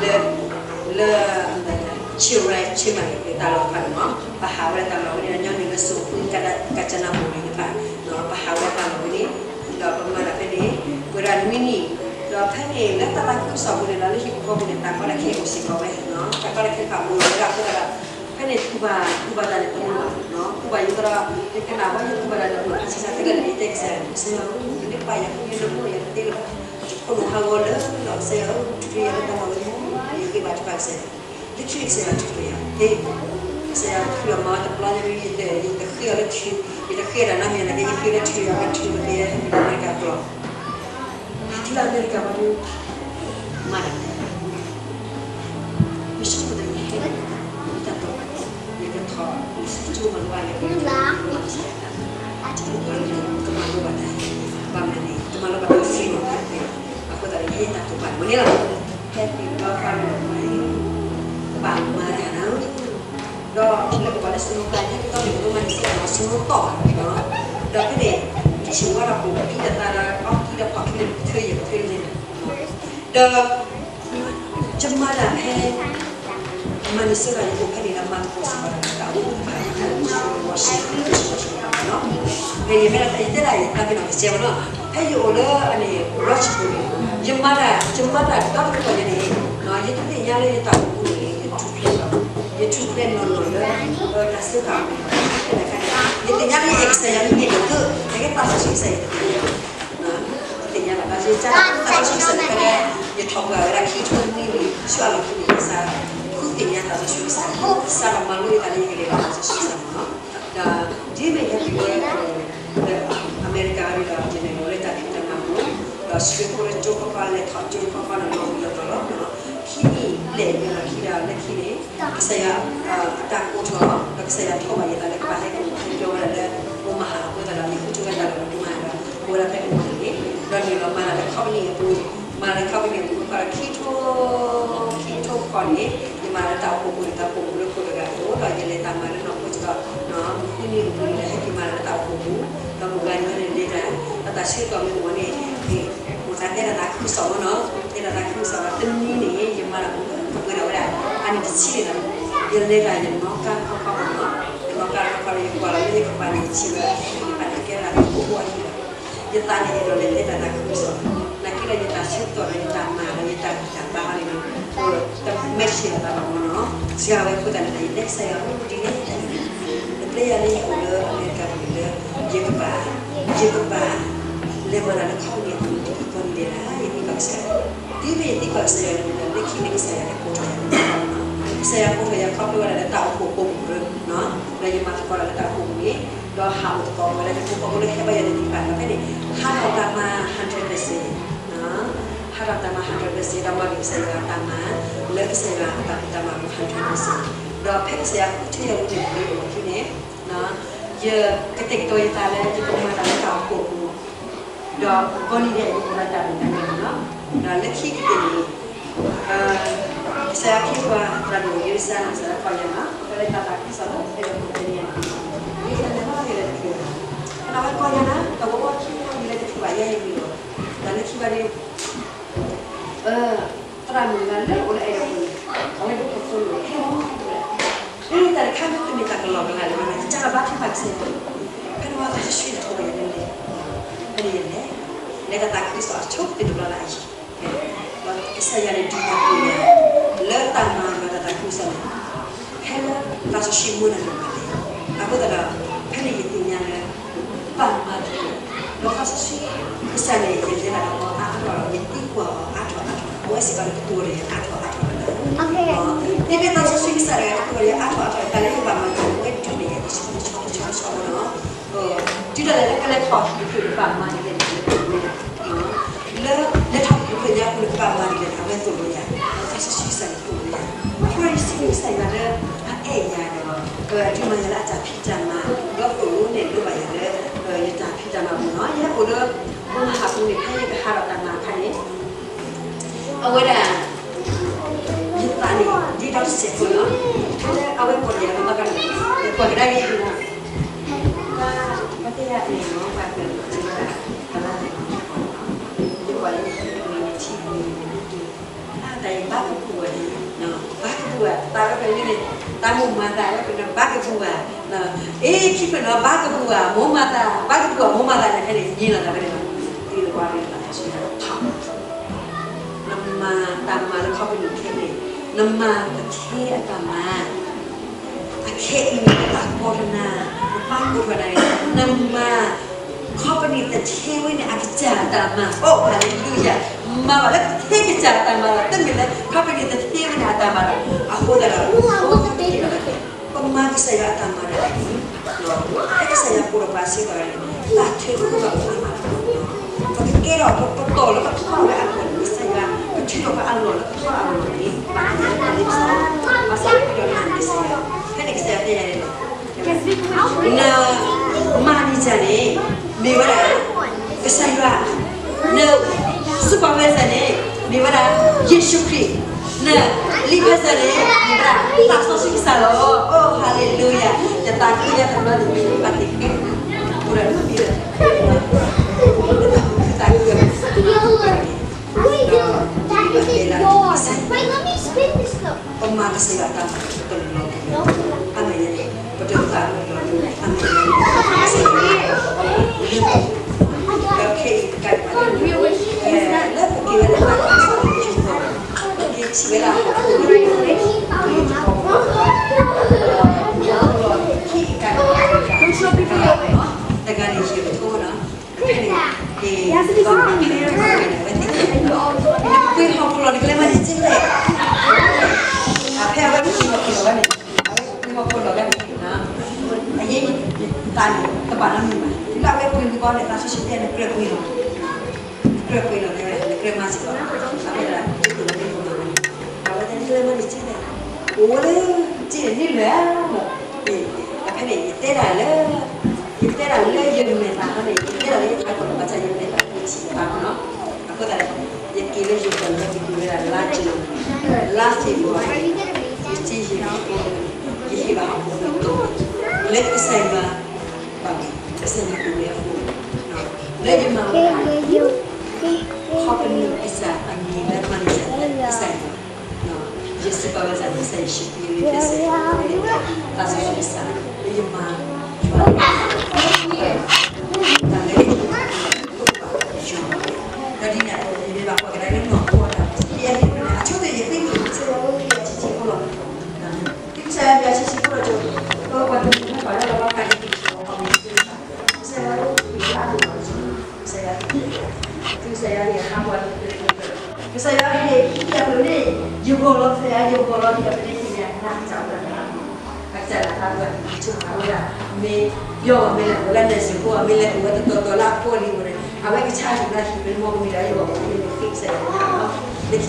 လၢ လၢ ဆ့ရဲ ဆ့မၤန့ၣ် တၢ်လီၢ်တဖၣ်န့ၣ်မး ပဟးဝဲဒၣ်တၢ်လီၢ်ဝဲန့ၣ် ညီနုၢ်လၢစိာ်ဃု ကၣ်စနၣ်ပူၤန့ၣ်တဖၣ် ပဟးဝဲဒၣ်တၢ်လီၢ်ဝဲန့ၣ် ဒီးပမၤတၢ်ဖဲန့ၣ် ပဝဲဒၣ်နွံနံၣ် ဒီးဖဲန့ၣ်လၢတၢ်သးခုကစီၣ်ပူၤန့ၣ်ဒီး လၢဟံၣ်ပူၤဃီပူၤန့ၣ် တၢ်ကီတၢ်ခဲအိၣ်စ့ၢ်ကီးဝဲ တၢ်ကီတၢ်ခဲတဖၣ်အိၣ်လီၤဝဲဒၣ်အဃိသတးဒီး ဖဲန့ၣ်တူၢ်ဘၣ်တူၢ်ဘၣ်တၢ်န့ၣ်တမုာ်ဘၣ် တူၢ်ဘၣ်ယိၤသရၣ် ယကနၣ်ဘၣ်ယတူၢ်ဘၣ်တၢ်န့ၣ် အဆံးဆါသ့ၣ်တဖၣ်န့ၣ်ယတဲကစၢ်ယွၤ ကစၢ်ယွၤဧၢ နတပာ်ယၤ နတမၢယၤတသ့လၢၤဘၣ် ယခိၣ်နူာ်ဟးဂီၤလၢလီၤ ကစၢ်ယွၤဧၢ ထုးယၤလၢတၢ်လီၢ်ဝဲန့ၣ် ယဂ့ၤဘၣ်ထုကဖၣ်ကစၢ်ယွၤ လၢခံန့ၣ်ကစၢ်ယွၤထုးယၤ ဟ့ၣ် ကစၢ်ယွၤထုးအီၤမၤတဘျီညါမ့ၢ် ယတဃ့အီၤလၢထုး ယတဃ့အီၤတၢ်နီတမံၤနာ်က့ ယဃ့လၢထုးယၤလၢထုးလၢက့ၤဟဲက့ၤလၢအမဲရကၤကျိာ် ဟဲတုၤလၢအမဲရကၤဘၣ်ဒီး မၤတၢ် ယဆိကမိၣ်ဒီးယဟဲ ယတၢ်တိာ် ယကထီၣ် ယဆိကမိၣ်လၢယက မၤကစၢ်ယွၤတၢ် ကမၤလိဘၣ်တၢ် ဘၣ်မနုၤန့ၣ် ကမၤလိဘၣ်တၢ် free မး အဃိသတးဒီး ယဟဲတၢ်တိာ်ပာ်န့ၣ်မ့ၢ်န့ၣ်လီၤ Happy Love Friday မး ပဘၣ်မၤတၢ်နၤ ဒီးလၢပကွၢ်လၢ snow ကျါ ယဲကတီၢ်န့ၣ် ပဒိၣ်မးန့ၣ် စ့ၢ်ကီး snow တီၢ်ဘၣ် ဒီးဖဲန့ၣ် ပဆ့ၣ်ဝါဒီးပိာ်ကံဒီးသးဒီး အီကံဒီးဖီၣ်ကံဒီး ပထၢယဲၢ်ပထၢန့ၣ် ဒီး ယမၤတၢ်ဖဲ Minnesota ယအိၣ်ဖဲန့ၣ်ဒီး မၤသကိးစ့ၢ်ကီးဒီးတၢ်အိၣ်ဖှိၣ်တဖၣ် Washington လီၤ ဖဲယမ့ၢ်ဒၣ်ယတဲဒၣ်ယသးပ့ၤနီၣ်ကစဲးဝဲနီၤ ဖဲယအိၣ်လၢအန့ၣ် Rochester န့ၣ် ယမၤတၢ် ယမၤတၢ်ဒီတကတီၢ်ညါန့ၣ် ယတသ့ၣ်ညါလၢယတၢ်အိၣ်ဖှိၣ်န့ၣ် ယထူၣ်ဖျဲးလီၤ ယထူၣ်ဖျဲးနီၢ်နီၢ်လၢ တၢ်စၢဃာ် ယသ့ၣ်ညါလၢယကစၢ်ယွၤမ့ၢ်န့ၢ်ကသ့ နကဲသးစီဆှံကစၢ်ယွၤ သ့ၣ်ညါဘၣ် ဘၣ်ယကစၢ်ယွၤ သးစီဆှံကစၢ်ယွၤ ယထီၣ်ပှၢ်ဝဲဒၣ်ခံထိနွံနံၣ် ဆူအလီၢ်ခံန့ၣ် ကစၢ်ဃုသ့ၣ်ညါသးစီဆှံကစၢ်ယွၤ စးထီၣ်မၤလိယသးလၢယကလဲၤဒီးသးစီဆှံကစၢ်ယွၤနီၤ ဒီးဒ်မ့ၢ်ယဟဲတုၤလၢ အမဲရကၤဒီး ယလဲၤလီၤလၢတၢ်ဖံးတၢ်မၤပူၤ ဒီးဆှၢဖိလၢကၠိခီခီ လဲၤထီၣ်ကၠိခီခီန့ၣ် လီၤဝံၤလီၤတီၤလီၤ ခံနံၣ်ဘျဲၣ်လၢခံဒီးလၢခံန့ၣ် ကစၢ်ယွၤအတၢ်ကိးထီၣ် ဒီးကစၢ်ယွၤထီၣ်ဘၣ်ယသးလၢကဘၣ်ဟဲက့ၤဟဲက့ၤဝဲဒၣ်လၢ Omaha အဃိသတးဒီး ယဃုထၢဝဲတၢ်လီၢ်လၢ Omaha ဒီး အိၣ်ဝဲဒၣ်ဖဲ Omaha န့ၣ် ဒီးနုာ်လီၤမၤတၢ်လၢ company အပူၤ မၤတၢ်လၢ company အပူၤ ခီဒီးခံထိ ခံထိဃီန့ၣ် ယမၤလၢတၢ်အိၣ်ဖှိၣ်ပူၤန့ၣ် တၢ်အိၣ်ဖှိၣ်ပူၤလၢခိၣ်တဂၤအသိး ဒီးယလဲၤတၢ်မၤလၢနီၢ်ခိစ့ၢ်ကီး မုၢ်ဃုနံၤတပူၤန့ၣ်ဒီး ဟဲက့ၤမၤလၢတၢ်အိၣ်ဖှိၣ်ပူၤ ဒီးမုၢ်ဂၤန့ၣ်လဲၤတၢ် တၢ်တၢ်ဆၢကတီၢ်မ့ၢ်အိၣ်န့ၣ် အိၣ်သးတဲတၢ်သးခုကစီၣ်မ့ၢ်နီၤ တဲတၢ်သးခုကစီၣ်ဒီး တနံၤန့ၣ် ယမၤတၢ်အိၣ်လၢကပှဲၤဒၣ်ဝဲဒၣ် အနံၣ်တဆံန့ၣ်ဒီး ယလဲၤတၢ်ယနီၣ်ကါခီခီမ့ၢ်နီၤ ယနီၣ်ကါခီခီဒီး ယကွၢ်လီၤလၢယကပၤန့ၣ် ယထံၣ်ဝဲဒၣ် ယပာ်န့ၣ်ကဲဒၣ်သကိးဖိအဟံၣ်လီၤ ယသးန့ၣ်အဲၣ်ဒိးလဲၤတဲတၢ်သးခုကစီၣ် နာ်က့ဒီးယတၢ်ဆၢကတီၢ်ဒီးယတၢ်မၤဒီး ယတၢ်ဂံၢ်တၢ်ဘါန့ၣ် တမဲာ်ဆှဲအသးဘၣ်မ့ၢ်နီၤ စှၤဝဲအဃိသတးန့ၣ်ဒီး ယတဲကစၢ်ယွၤ ဒ်လဲၣ် နပျဲယၤလၢယအိၣ်လၢအမဲရကၤပူၤန့ၣ်လၢ ယကဘၣ် ယကဘၣ် လဲၤမၤတၢ်လၢ company အပူၤန့ၣ် တအံၤကီၢ်န့ၣ်လဲၣ်ဒၣ် ယသံကွၢ်ကစၢ်ယွၤ တုၤမ့ၢ်ယသံကွၢ်ကစၢ်ယွၤန့ၣ်ဒီး လၢခံန့ၣ်ကစၢ်ယွၤန့ၣ် ကိးထီၣ်ယၤ ကစၢ်ယွၤကိးထီၣ်ယၤ ခီဖျိဝဲဒၣ်လၢတၢ်အိၣ်ဖှိၣ်ပူၤန့ၣ် ဒီးယမၤသကိးတၢ်လၢတၢ်အိၣ်ဖှိၣ်ပူၤန့ၣ် ဒီးဟးအိၣ်သကိးဝဲဒၣ်ယဖိပှၤဖိလၢဟဲဘါယွၤန့ၣ်သ့ၣ်တဖၣ်ဒီးဖဲန့ၣ် ဟးထီၣ်တၢ်မၤ hundred percent ဟးထီၣ်တၢ်မၤ hundred percent ဒီးမၤက့ၤကစၢ်ယွၤအတၢ်မၤ လၢကစၢ်ယွၤအတၢ်ဖံးတၢ်မၤပူၤ hundred percent ဒီးဖဲကစၢ်ယွၤဃုထၢယၤဝံၤန့ၣ် လၢအလီၢ်ခံန့ၣ် ယကတဲာ်ကတီၤယသးလၢ ယကမၤတၢ်လၢတၢ်အိၣ်ဖှိၣ်အပူၤ ဒီးကိးနံၤဒဲး ယကဘၣ်တၢ်မ့ၢ်တၢ်န့ၣ်လီၤ. ဒီးလၢခံကတၢၢ်န့ၣ် ကစၢ်ယွၤခ့ပှၤသရၣ်ဒိၣ်ယရူၤၡလ့ၣ် စးထီၣ်ကီၢ်ယၤနီၤ ပဝဲလၢတၢ်သးခုကစီၣ်လၢဖဲဒီးပတဲန့ၣ် ယလဲၤလီၤက့ၤလၢတချုးဘၣ်, ဒီးဝဲကီၢ်ယၤနီၤ ဒီးဝဲအိၣ်ခံမံၤလၢတချုးဘၣ် ယဲယမံၤလီၤ, ဒီးလၢခံဘၣ်ဒီး သရၣ်မုၣ်တဂၤလၢအိၣ်လၢအဲၣ်ဒိးပူၤန့ၣ် အဝဲဒိၣ်ထီၣ်ဖိလီၤ ဟဲလီၤ အတၢ်တခါမ့ၢ်တမ့ၢ်တၢ်ကလီကလီလၢၤဘၣ်န့ၣ် ယကဘၣ်ဖံးဘၣ်ကစၢ်ယွၤ, ဖဲန့ၣ်ဝဲသးစီဆှံလဲၤထီၣ်ဝဲယၤလၢလဲၤ, ဖဲန့ၣ်ယလဲၤ, လဲၤတၢ်သးခုကစီၣ်အဆိကတၢၢ်တဘျီလၢအယံၤ, ဒီးကစၢ်ယွၤန့ၣ်ဒုးနၢ်ပၢၢ်ယၤ လၢတၢ်မၤယွၤတၢ်သးခုကစီၣ်န့ၣ် ဖဲလၢသးစီဆှံမၢနၢ်ပၢၢ်ဘၣ်လဲၣ်, အဃိသတးဒီး ဖဲန့ၣ်ယသ့ၣ်ညါလၢ ဘၣ်မၤတၢ်လီၤ, ဒီးသးစီဆှံကစၢ်န့ၣ် ယလဲၤတၢ်ဒီးအီၤအါအါထီၣ်ထီၣ်ဒီး ယသံကွၢ်အီၤအါထီၣ်အါထီၣ်ဒီး အဝဲစ့ၢ်ကီးန့ၣ်ကတိၤဒီးယၤအါထီၣ်အါထီၣ်လီၤ. ဒ်ဖဲသးစီဆှံကစၢ်တဂၤကတိၤဒီးယၤအါထီၣ်အါထီၣ် တၢ်လၢယဘၣ်မၤတၢ်န့ၣ် အဝဲဒုးနဲၣ်ယၤတဆီတဆီတဆီတဆီလီၤ. တုၤဒၣ်လဲာ်လၢကလဲၤထီၣ်ဟံၣ်တဖျၢၣ်န့ၣ် ဘၣ်မၤဒ်လဲၣ်န့ၣ် အဝဲသိၣ်လိယၤ လၢလဲၤထီၣ်ဟံၣ်တဖျၢၣ်ညါပူၤန့ၣ် ကဘၣ်မၤဒ်လဲၣ်န့ၣ် အဝဲသိၣ်လိယၤ, သးစီဆှံကစၢ်န့ၣ်သိၣ်လိယၤ, အဃိဒီးယစံးဘျုးကစၢ်ယွၤလၢ အအဲၣ်ယၤဒီး ဒုးမၤယၤလၢအတၢ်ဖံးတၢ်မၤ ဒီးသိၣ်လိနဲၣ်လိဘၣ်ယၤလၢ ယတၢ်ဖံးတၢ်မၤပူၤလီၤ. ယဟဲအိၣ်လၢ မိၢ်မဟးပူၤန့ၣ် ဖဲယကဟးထီၣ်တၢ်မၤအခါန့ၣ် အဝဲဒၣ် ယသးန့ၣ် ဒ်ဒီးတစဲးဖိလီၤ. ဖဲလၢအဝဲကိးယၤလၢဘၣ်ကီးန့ၣ် ယကွၢ်ကဒါက့ၤယၤလီၤ. ပှၤတဲယၤန့ၣ်လီၤ ပှၤကတဲယၤ ပှၤလၢ ယကွၢ်လၢယထံၣ် အတၢ်အံၤဘၣ်ကပူၤဝဲဒၣ်, ဘၣ်ကပူၤဝဲ သးဝဲပန့ၣ် သးမိၢ်မၤသးဝဲပန့ၣ် ဘၣ်ကပူၤဝဲ, အ့ ခံဖျၢၣ်နီၤ ဘၣ်ကပူၤဝဲ မိၢ်မၤသး ဘၣ်ကပူၤဝဲ မိၢ်မၤသးန့ၣ် ဖဲန့ၣ် ယန့ၢ်လီၤသးဝဲန့ၣ်လီၤ. သ့ၣ်တကွၢ်န့ၣ် သးစီဆှံ နမၤတၢ်မၤလၢခီပနံၣ်ခဲအံၤန့ၣ် နမၤသူဌေးအတၢ်မၤ အခဲအံၤန့ၣ် နဘၣ်ကိးထီၣ်နၤ, နဘၣ်ကိးထီၣ်နၤန့ၣ် နမၤ company သူဌေးဝဲန့ၣ် အကစၢ်အတၢ်မၤ, အိၣ် ဟါလ့လူယၤ, မၤဘၣ်လၢသူဌေးကစၢ်အတၢ်မၤလီၤ, တမ့ၢ်လၢ company သူဌေးဝဲန့ၣ် အတၢ်မၤလီၤ. အဃိသတးဒီး ပမၤကစၢ်ယွၤအတၢ်မၤဒၣ်အံၤ ဖဲကစၢ်ယွၤကိးထီၣ်ပှၤစ့ၢ်ကီးန့ၣ် တၢ်ထုးဖုဘၣ်ပှၤမၤလီၤ. ပကကဲထီၣ်ပတီၢ်လၢပထီၣ်ဝဲအလီၢ်န့ၣ် ကစၢ်ယွၤကထုးထီၣ်ပှၤအလီၢ်န့ၣ် ဘၣ်သ့ၣ်သ့ၣ် ဘၣ်သ့ၣ်သ့ၣ် ဖဲန့ၣ်ကစၢ်ယွၤတဲယၤန့ၣ်လီၤ. န manager န့ၣ် မ့ၢ်ဝဲဒၣ် ကစၢ်ယွၤ, န supervisor န့ၣ် မ့ၢ်ဝဲဒၣ် ယ့ၣ်ၡူးခရံာ်, န lead pastor န့ၣ် မ့ၢ်ဝဲဒၣ် သးစီဆှံကစၢ်လီၤ. အိၣ် ဟါလ့လူယၤ, ယသးခုညါတဘျီန့ၣ် မ့ၢ်ဘၣ်သ့ၣ်ကဲ, အိၣ်ဒီးမ့ၢ်ဒီး သးခု ပမၤကစၢ်ယွၤတၢ်မၤတလီၤ, အမ့ၢ် ပတသးလီၤ, အမ့ၢ် လၢခဲအံၤတကးဒံးဘၣ် လၢပက့ၤဝဲဒၣ် ပက့ၤထံၣ်ဝဲဒၣ် တဂၤန့ၣ် ယံာ်ကထိနီၤ ဖဲန့ၣ် က့ၤ ပှ့ၤဟီၣ်ခိၣ်လီၢ်န့ၣ် ကလဲၤမၤန့ၢ်စ့လဲၣ်, ဖဲအဝဲပှ့ၤဟီၣ်ခိၣ်လီၢ်ဝဲန့ၣ် အဝဲပှ့ၤဟီၣ်ခိၣ်လီၢ်ဝဲန့ၣ် အယဲၢ်သးန့ၣ် တဘၣ်နီတမံၤဘၣ်, တုၤလၢအဝဲပှ့ၤန့ၢ်ဘီန့ၣ် သးစီဆှံတဲနကြၢးပှ့ၤလီၤ, ကြၢးပှ့ၤလီၤတဲဝဲ နကြၢးမၤစ့ၢ်ကီး, အဝဲဒၣ် က့ၤသိၣ်လီၤမ့ၢ်ပမၤဝဲန့ၣ်, အဝဲတဲနကလဲၤမၤန့ၢ်စ့လဲၣ်, အိၣ်လၢ စ့န့ၣ်န့ၢ်လၢၤလီၤ, အဖဲန့ၣ် ယတဲဒၣ်လၢ ယတဲဒၣ်လၢယမဲာ်သၣ်ခီန့ၣ် ယတဲဒၣ်လၢယခါကီၢ်ဘၣ်ဆၣ်ယမဲာ်သၣ်တထံၣ်ဘၣ်နီၤ, အဃိသတးဒီး ယက့ၤလၢယဂီၢ်န့ၣ် ယက့ၤဝဲဒၣ်လါက့ၤလီၤ, လါ February ယစ့ယဲၢ် ယဟ့ၣ်ဘၣ်ဟီၣ်ခိၣ်လီၢ် လၢကစၢ်ယွၤ ဘၣ် ကစၢ်ယွၤဒုးဝဲအဃိ, လၢယမၤဝဲဒၣ် company ကစၢ်အမံၤလၢ manager ကစၢ်ယွၤ, ယ supervisor ကစၢ်ယွၤ ယ supervisor ကစၢ်ယွၤ, သးစီဆှံကစၢ် လၢယမၤ ယွၤ တၢ်လၢယ ဒီးဒ်န့ၣ်အသိး ယမ့ၢ်ဘၣ်ကွၢ်ကဒါက့ၤနီၢ်ခိအတၢ် ယအဲၣ်ဒိးန့ၣ် အဆိကတၢၢ်ယဃ့ကညး ကစၢ်ယွၤဧၢ ယဆံးဆံးဖိလီၤ, ကစၢ်ယွၤ ယဆံးဆံးဖိလီၤ ကၠိ ပှၤတမုာ်တမုာ်ဘၣ်လၢပှၤကးန့ၣ် ကစၢ်ယွၤဧၢ ယဘၣ်ဒိၣ်လီၤ ကစၢ်ယွၤ ကစၢ်ယွၤန့ၣ် ဟးပှၤတမုာ်တမုာ် ကစၢ်ယွၤဟ့ၣ် ယၤပန့ၣ် ယဂီၢ်လီၤ ကစၢ်ယွၤ ယဂီၢ်လီၤ ယၤပန့ၣ် ဟ့ၣ်ယၤ နၤကစၢ်ယွၤ အကစၢ်လၢဟးပှၤ ဆိကမိၣ်ဝဲဒၣ် မ့ၢ် ယီၤ မ့ၢ်လဲၤအိၣ်လၢ nursing home မ့ၢ်လဲၤအိၣ်ဝဲတတီၤတီၤလၢအဖိအလံၤအပူၤန့ၣ် အဝဲကဆါဟံၣ်လၢဟံၣ်ပမ့ၢ်မ့ၢ်ဒီး ယဂီၢ်မ့ၢ်န့ၣ် fix ယၤ လၢခံတဟံၣ်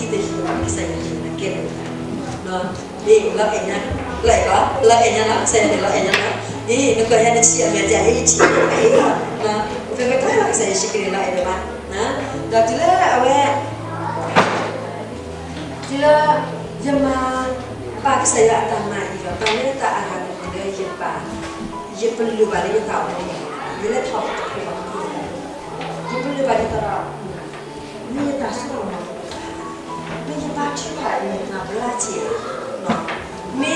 ကစၢ်ယွၤဟ့ၣ်လၢကဲလၢ အ့ လီၤအဲၣ်ညါ လီၤအဲၣ်လီၤ လီၤအဲၣ်ညါလီၤ ကစၢ်ယွၤန့ၣ် လီၤအဲၣ်ညါလီၤ အ့ နကွၢ်ယၤနဆံးအမဲာ်ညါ အ့ ဆံး အ့ လီၤ ပကတၢၢ်လီၤကစၢ်ယ့ၣ်ၡူးခရံာ်န့ၣ်လီၤအဲၣ်ဒိးဘၣ်, ဒီးတုၤလၢအဝဲ တုၤလၢ ယမၤ ဘၣ်ကစၢ်ယွၤအတၢ်မၤအံၤဒီး တၢ်မ့ၢ်လၢတၢ်အဂၤတမံၤလၢယဘၣ် ယပလၢၢ်ဘၣ်လၢယသးအိၣ်န့ၣ် ယလဲၤထီၣ်တခိၣ်ဘၣ်တခိၣ်ဘၣ်, ယပလၢၢ်ဘၣ်ယသးဒီး မ့ၢ်ယတၢ်စိတၢ်ကမီၤ, မ့ၢ်ယဘါထုကဖၣ်အံၤန့ၣ် မၤဘျါက့ၤ, မ့ၢ်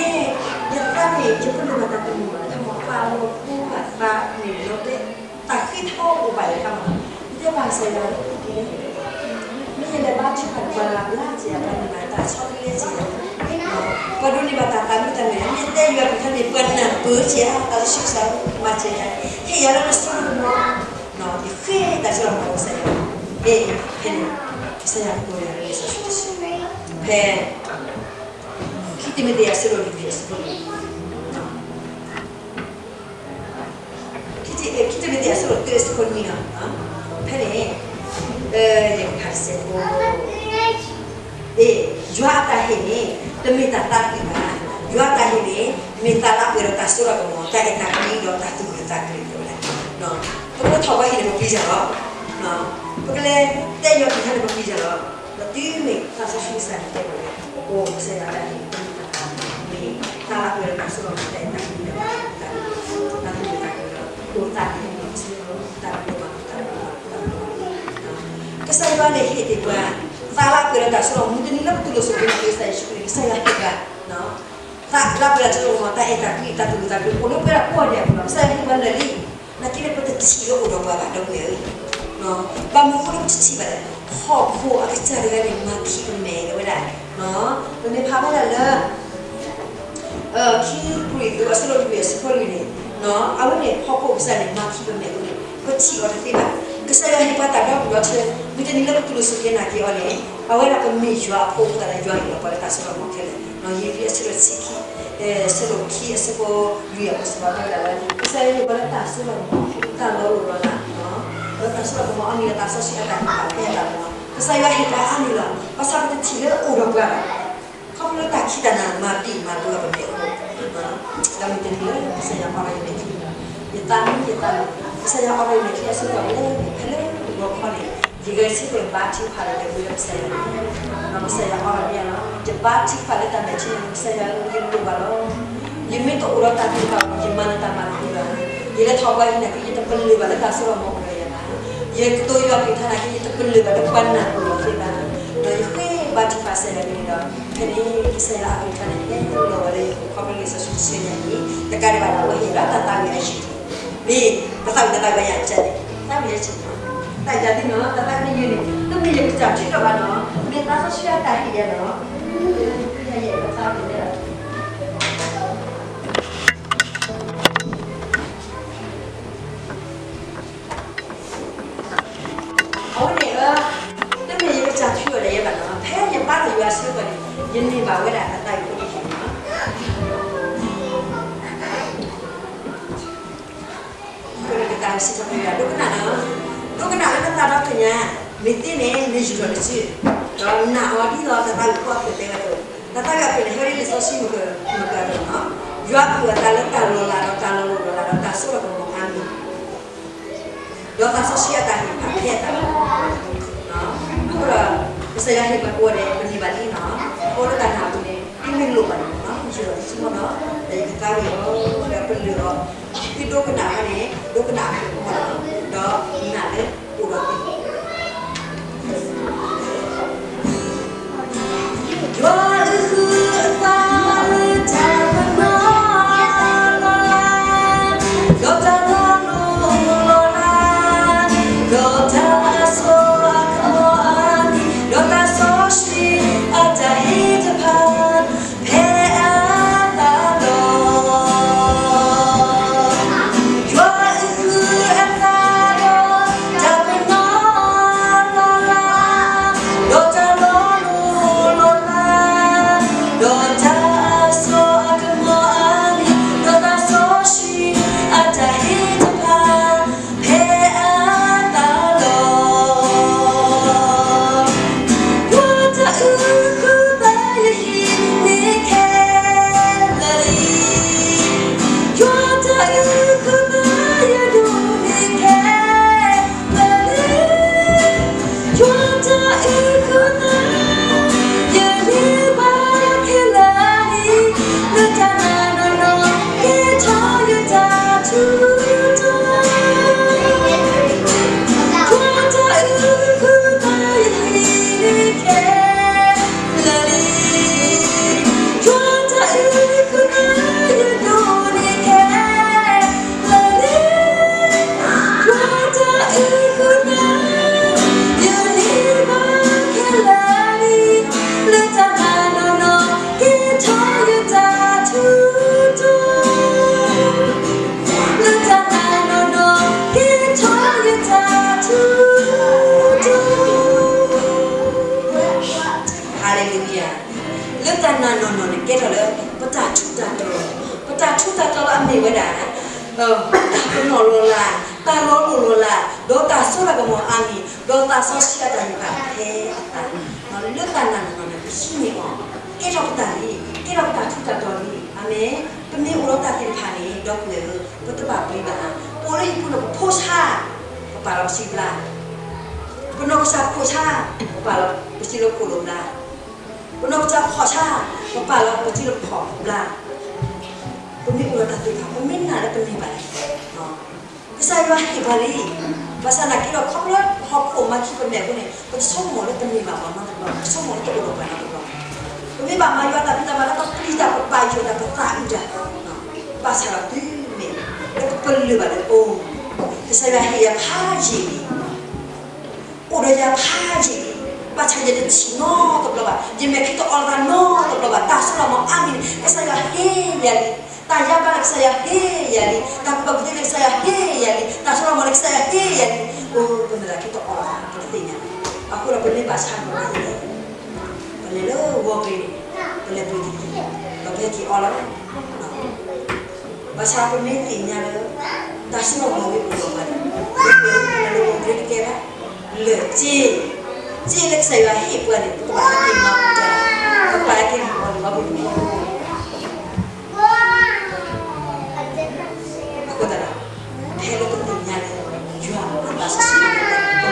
ယသးန့ၣ် ယပလၢၢ်ဘၣ်တၢ်တမံၤဘၣ် တၢ်မၤသးလီၤဖိဘၣ်သးန့ၣ်လီၤတဲ တၢ်ဃ့ထီအိၣ်ဘၣ်ယၤတၢ်မၤ, ယတဲဘၣ်ကစၢ်ယွၤလၢဒ်လဲၣ်, မ့ၢ်ယလဲၤဘါထုကဖၣ်န့ၣ် ပှၤမၤဘျါက့ၤယၤ ပှၤန့ၢ်ဘၣ်တၢ်ဆီတလဲက့ၤယၤ, ပှၤဒိးန့ၢ်ဘၣ်တၢ်သးမုာ်တၢ်မုာ် မ့ၢ်တဲယွၤကလုၢ်ကထါန့ၣ် ပှၤနၢ်ပၢၢ်က့ၤယၤ တၢ်လၢဆူကစၢ်မၤစၢၤယၤ, ဟ့ၣ်ယၤလၢနစိကမီၤ, ယဃ့တၢ်စိတၢ်ကမီၤလၢကစၢ်ယွၤ, မ့ၢ်ဖဲန့ၣ် ကစၢ်ယွၤကတိၤယၤလၢလံာ်စီဆှံတဆၢ, ဖဲ ခံတံၤမသ့းအဆၢဒိၣ်လွံၢ်အဆၢဖိ ခံတံၤမသ့း အဆၢဒိၣ်တၢအဆၢဖိနွံလီၤ, ဖဲန့ၣ် ယကဖးတစဲးဖိ, ယွၤအတၢ်ဟ့ၣ်န့ၣ် တမ့ၢ်တၢ်သးကွံဘၣ်, ယွၤအတၢ်ဟ့ၣ်န့ၣ် မ့ၢ်သးလၢအပှဲၤဒီးတၢ်စိတၢ်ကမီၤ တၢ်အဲၣ်တၢ်ကွံဒီးတၢ်သူၣ်ဂၢၢ်သးကျၢၤ, ပကလဲၤထီၣ်ပှၤဟံၣ်န့ၣ် ပပျံၤတၢ်လီၤ, ပကလဲၤတဲယွၤကလုၢ်ကထါန့ၣ် ပပျံၤတၢ်လီၤ, ဒီးတုၤမ့ၢ်သးစီဆှံကစၢ်န့ၣ်တဲဝဲ, အိၣ်ကစၢ်ယွၤအတၢ်ဟ့ၣ်န့ၣ် မ့ၢ်သးလၢအပှဲၤဒီးတၢ်စိတၢ်ကမီၤ တၢ်အဲၣ်တၢ်ကွံဒီးတၢ်သူၣ်ဂၢၢ်သးကျၢၤ, တၢ်သူၣ်ဂၢၢ်သးကျၢၤဒီး တၢ်မၤလိတၢ်မၤ ကစၢ်ယွၤန့ၣ်ဟ့ၣ်တ့ၢ်ပှၤ သးလၢအပှဲၤဒီးတၢ်စိတၢ်ကမီၤ မုၢ်တနံၤလၢပတူၢ်လိာ်ဆိၣ်ဂ့ၤန့ၣ် ကစၢ်ယ့ၣ်ၡူးခရံာ်န့ၣ် ကစၢ်ယွၤဟ့ၣ်ပှၤ သးလၢအပှဲၤဒီးတၢ်စိတၢ်ကမီၤ တၢ်အဲၣ်တၢ်ကွံ တၢ်သူၣ်ဂၢၢ်သးကျၢၤ အိၣ်လၢပှဲၤဒီးကိးဂၤဒဲးအပူၤလီၤ. ကစၢ်ယွၤဟ့ၣ်ပှၤလၢာ်လံ, နာ်က့န့ၣ် ပတထံၣ်လၢအိၣ်ဒီးပှၤဘၣ် ဒီပုၢ်ဝဲၢ်ဧၢ, ဘၣ်မနုၤအဃိလၢပတထံၣ်ဘၣ်လဲၣ်, ဟီၣ်ခိၣ်အကစၢ်တဂၤန့ၣ် မၤခံပမဲာ်ဝဲဒၣ်, ပမ့ၢ်ဖးဝဲဒၣ်လၢ ခံကရံၣ်သူး အဆၢဒိၣ်လွံၢ်အဆၢဖိလွံၢ်န့ၣ်, အဝဲန့ၣ် ဟီၣ်ခိၣ်ကစၢ်န့ၣ် မၤခံပမဲာ်အဃိန့ၣ် ပထံၣ်အီၤတသ့ဘၣ်. ကစၢ်ယွၤဟ့ၣ်ပှၤတၢ်ဒီဘူးဒီထၢ မုၢ်တနံၤလၢပတူၢ်လိာ်ဆိၣ်ဂ့ၤနာ်က့ၤအီၤန့ၣ် အဝဲဒၣ်ပမ့ၢ်ယွၤအဖိအဃိသတးဒီး ယွၤဟ့ၣ်လီၤပှၤလၢတၢ်စိတၢ်ကမီၤခဲလၢာ်. ယံးရမံယၤအဆၢဒိၣ်ဆံခံ, အဆၢဒိၣ်ခံ အဆၢဖိလွံၢ်အပူၤစ့ၢ်ကီး တဲဝဲဒၣ်လၢ ကစၢ်ယွၤဟ့ၣ်ပှၤလၢတၢ်စိတၢ်ကမီၤ တၢ်လီၤလိၢ်လီၤလး ဒီးတၢ်စိတၢ်ကမီၤအါမံၤလၢတၢ်စီဆှံအတၢ်ဟ့ၣ်တၢ်ဖဲအတၢ်ကမီၤ ကစၢ်ယွၤဟ့ၣ်ပှၤအါမံၤလီၤ. ဘၣ်ဆၣ်ပတထံၣ်လၢအိၣ်ဒီးပှၤဘၣ် ခီဖျိလၢတၢ်ခံးတၢ်နၤမၤတံာ်မၤလိအပမဲာ်အဃိ, ဒီးမုၢ်တနံၤလၢကစၢ်ယွၤအိးထီၣ်ယမဲာ်ချံ, ယသးမံယသးမံ, ကစၢ်ယွၤအိးထီၣ်ယမဲာ်ချံအဆၢကတီၢ်လၢ ဖဲလၢဂီၤခီန့ၣ် ယဂဲၤဆၢထၢၣ်ဘါထုကဖၣ်ဒီးလဲၤဝံလၢကစၢ်ယွၤန့ၣ်, ဒီးကစၢ်ယွၤအိးထီၣ်န့ၢ်ယၤလီၤ. ယဘါထုကဖၣ်လၢတၢ်မဲာ်ချံန့ၣ် ကစၢ်ယွၤဧၢ ယလိၣ်ဘၣ်လီၤ. ယမ့ၢ်တအိၣ်ဒီးတၢ်သ့ၣ်တဖၣ် ယမၤနၢၤတၢ်မၤတသ့ဘၣ်. ယလဲၤထီၣ်ပှၤဟံၣ်နာ်က့ ယတပလၢၢ်ဘၣ်လၢတၢ်စိတၢ်ကမီၤအိၣ်ဒီးယၤဘၣ်. ယကတိၤယွၤကလုၢ်ကထါနာ်က့ ယတပလၢၢ်ဘၣ်လၢပှၤနၢ်ပၢၢ်အီၤသ့ဘၣ်. ဒီးယဃ့ဘါထုကဖၣ်ကစၢ်ယွၤန့ၣ်ဒီး ဖဲန့ၣ် ကစၢ်ယွၤအကလုၢ်ကထါန့ၣ် ဟဲလီၤဝဲလၢယပူၤ ခီဖျိလံာ်စီဆှံတဆၢညါအံၤ တကးဒံးဘၣ်ဒီး အဝဲဟ့ၣ်ဒၣ်တၢ်သးဝံၣ်အယုၢ် မ့ၢ်ပသးဝံၣ်တၢ်သးဝံၣ်ဘၣ်ယၤ ကစၢ်န့ၣ် သးဝံၣ်ယၤဆံးနီၤ, တၢ်ယၤသ့ၣ်နီၤ တၢ်သးဝံၣ်ယၤန့ၣ် တမ့ၢ်ယကစၢ်ထုးထီၣ်ဘၣ်နီၤ, မ့ၢ်သးစီဆှံအတၢ်ဟ့ၣ်ယၤနီၤ, ယဲယသးဝံၣ်လၢ အဝဲန့ၣ်ဧၢ, တမ့ၢ်ယကစၢ်ထုးအီၤဒီးယဲဘၣ်နီၤ, ဖဲယဘါထီၣ်ယွၤအဆၢကတီၢ်န့ၣ် ယန့ၢ်ဘၣ်ဝဲဒၣ်တၢ်သးဝံၣ်ဖိတယုၢ်န့ၣ်လီၤ. အဃိန့ၣ် တၢ်စံးထီၣ်ပတြၢၤ ဒိကနၣ်နီၤ, ဒိကနၣ်လၢနသးဒီဖျၢၣ်ညါ, မ့ၢ်သ့န့ၣ် နယူၢ်ထီၣ်တစု, ဒီးနာ်အီၤဒ်သိးတၢ်သးဝံၣ်ဖိအဖျၢၣ်တဲဝဲအသိး, တၢ်သးဝံၣ်အဖျၢၣ်န့ၣ် ဟဲဝဲဒ်လံာ်စီဆှံမုၢ်ကၢၢ်မုၢ်ကၢၢ်အသိးနီၤ, ယွၤအုၣ်အသးလၢတၢ်လီၤလးဒီးတၢ်လီၤလိၢ်လီၤလးဒီးတၢ်စိတၢ်ကမီၤအါမံၤ ဒီးသးစီဆှံအတၢ်ဟ့ၣ်ဖးဖဲအသးလီၤ. အဃိဒီး ကစၢ်ယွၤဟ့ၣ်ပှၤကိးဂၤဒဲး ပန့ၢ်ဘၣ်လံနီၤ, အိၣ်လၢတၢ်နာ်အပူၤန့ၣ် သုမ့ၢ်လိၣ်ဘၣ်န့ၣ်နီၤ ယုၢ်ထီၣ်တစုမီၢ်နီၤ, ဒီးယကသးဝံၣ်အီၤ ဒီးပလၢၢ်အီၤ, သုဒိကနၣ်အခါန့ၣ် ဒိကနၣ်အဖျၢၣ်မီၢ်နီၤ, ဒီးနာ်လၢအိၣ်ဒီးသု ယွၤအုၣ်အသးလၢတၢ်ပနီၣ်လီၤလး, ဒီးတၢ်လီၤလိၢ်လီၤလး, ဒီးတၢ်ဆိၣ်အၢအါမံၤ, ဒီးတၢ်စီဆှံအတၢ်ဟ့ၣ်တဖၣ် ဖဲအသးလီၤ. ယွၤအုၣ် ဟါလ့လူယၤ, လၢတၢ်နာ်နီၢ်နီၢ်န့ၣ် ကဲထီၣ်လၢ ပတၢ်ထူးတၢ်တီၤ, ပတၢ်ထူးတၢ်တီၤလၢအမ့ၢ်ဝဲဒၣ် တၢ်ပနီၣ်လီၤလး, တၢ်လီၤလိၢ်လီၤလး, ဒီးတၢ်စိတၢ်ကမီၤအါမံၤ, ဒီးသးစီဆှံအတၢ်န့ၢ်ဘၣ်ဖဲအသး, လၢတၢ်နာ်နီၢ်နီၢ်န့ၣ် ပဟံးန့ၢ်အီၤ, ကဲထီၣ်ပတၢ်လံ, ကဲထီၣ်ပတၢ်ထူးတၢ်တီၤလံ. အၤမ့ၣ်. ပမ့ၢ်အိၣ်ဒီးတၢ်သ့ၣ်တဖၣ်န့ၣ် ဒီပုၢ်ဝဲၢ်ဧၢ, ပတဘၣ်ပျံၤဘၣ်. ပအိၣ်လၢဟံၣ်ပူၤန့ၣ် ပဖိဆါ, ပပာ်လီၤပစံးဘျါ, ပနီၢ်ကစၢ်ခိၣ်ဆါ, ပပာ်လီၤပစံးလၢခိၣ်လိာ်ဘျါ, ပနီၢ်ကစၢ်ဖီၣ်ဆါ, ပပာ်လီၤပစံးလၢဖီၣ်ဘျါ. ပမ့ၢ်အိၣ်ဒီးတၢ်သ့ၣ်တဖၣ် ပမ့ၢ်နာ်လၢပန့ၢ်ဘၣ်န့ၣ် ကစၢ်ယွၤဟ့ၣ်ပှၤလံ. ဘၣ်ဆၣ်သနာ်က့ဒီး ခီဖျိလၢဟီၣ်ခိၣ်မၤခံပမဲာ်အဃိန့ၣ် ပတဆိကမိၣ်လၢပန့ၢ်ဘၣ်ပှၤနီတဘျီ, ပဆိကမိၣ်လၢတအိၣ်ဒီးပှၤနီတဘျီ. ပမ့ၢ်ဘၣ်မၤယွၤတၢ်ဖံးတၢ်မၤလၢပပျံၤတၢ် ပပာ်ယွၤတၢ် ပသးအုးတၢ်, ဘၣ်ဆၣ်ဒီးတုၤမ့ၢ်လၢပပလၢၢ်ဘၣ်လၢအိၣ်, ကစၢ်ယွၤဟ့ၣ်ယၤဖးယံာ်လံ အိၣ်ဒီးယၤဖးယံာ်လံ, ဘၣ်ဆၣ်ယတဆံးနီတဘျီဘၣ်, ယမဲာ်ချံတအီလၢၤနီတဘျီဘၣ်, တၢ်စိတၢ်ကမီၤအါမံၤန့ၣ် ကစၢ်ယွၤဟ့ၣ်ယၤလံ, တၢ်ယါဘျါန့ၣ် ကစၢ်ယွၤဟ့ၣ်ယၤလံ, တၢ်ကူၣ်ဘၣ်ကူၣ်သ့န့ၣ် ကစၢ်ယွၤဟ့ၣ်ယၤလံ, တၢ်စိတၢ်ကမီၤန့ၣ် ကစၢ်ယွၤဟ့ၣ်ယၤလံ, အိၣ် ပမဲာ်ချံတအီလၢၤဘၣ် ပတသ့ၣ်ညါ, အဃိဒီးပမ့ၢ်ဘၣ်ဆၣ်န့ၣ် ပလဲၤလၢဂီၤဂ့ၤန့ၣ်, ပလဲၤပှ့ၤတက့ၢ်, ဒီးပဟဲက့ၤအီလီၤ ဘၣ်ဆၣ်ပမ့ၢ်သ့ၣ်ညါလၢ တၢ်စိတၢ်ကမီၤမ့ၢ်အိၣ်ဒီးပှၤန့ၣ်, ပမ့ၢ်လၢပဂီၢ်တကဲဘၣ်, လၢစ့, စ့လၢကစၢ်ယွၤဟ့ၣ်ပှၤန့ၣ် ပကဘၣ်ဟဲက့ၤမၤတၢ်, ပကဘၣ်ဟဲက့ၤမၤအီၤန့ၣ် ပကမၤအီၤ အဃိသတးဒီး ဖဲလၢပသ့ၣ်ညါလၢ ယွၤအတၢ်စီဆှံ ပမၤ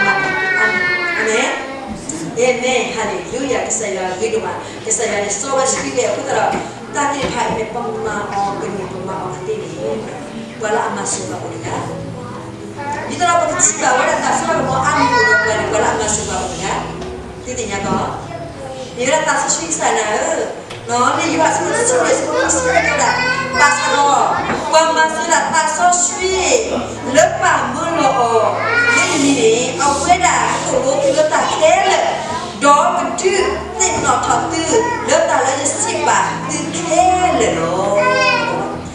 တၢ်အါမံၤ, အၤမ့ၣ်, အၤမ့ၣ်, ဟါလ့လူယၤ, ကစၢ်ယွၤဂ့ၤဒိၣ်မး, ကစၢ်ယွၤန့ၣ် စီဝဲစပံးဝဲအဃိသတးဒီး တၢ်သ့ၣ်တဖၣ်အံၤန့ၣ် ပမၤအီၤကန့ၢ် ပမၤအီၤကသ့န့ၣ် ပှၤလၢအမၤစၢၤပှၤအိၣ်တဂၤ, ဒ်သိးဒီးပကထံၣ်ဘၣ်ဝဲဒၣ်တၢ်စိတၢ်ကမီၤအါမံၤအိၣ်ဒီးပှၤန့ၣ် ပှၤလၢအမၤစၢၤပှၤအိၣ်တဂၤ, သုသ့ၣ်ညါဘၣ် မ့ၢ်ဝဲဒၣ်သးစီဆှံကစၢ်နၤဧၢ, လၢယိၤဟၣ်အဆၢဒိၣ်တဆံ အဆၢဖိခံဆံတၢ တဲဝဲဒၣ်, ဘၣ်ဆၣ်ဒီး ပှၤမၤစၢၤဒၣ်သးစီဆှံ လၢပာ်မၢလီၤအီၤ လၢယမံၤန့ၣ် အဝဲဒၣ်ကသိၣ်လိသုလၢတၢ်ခဲလၢာ်, ဒီးကဒုးသ့ၣ်နီၣ်ထီၣ်သု လၢတၢ်လၢယစံးဘၣ်သုခဲလၢာ်လီ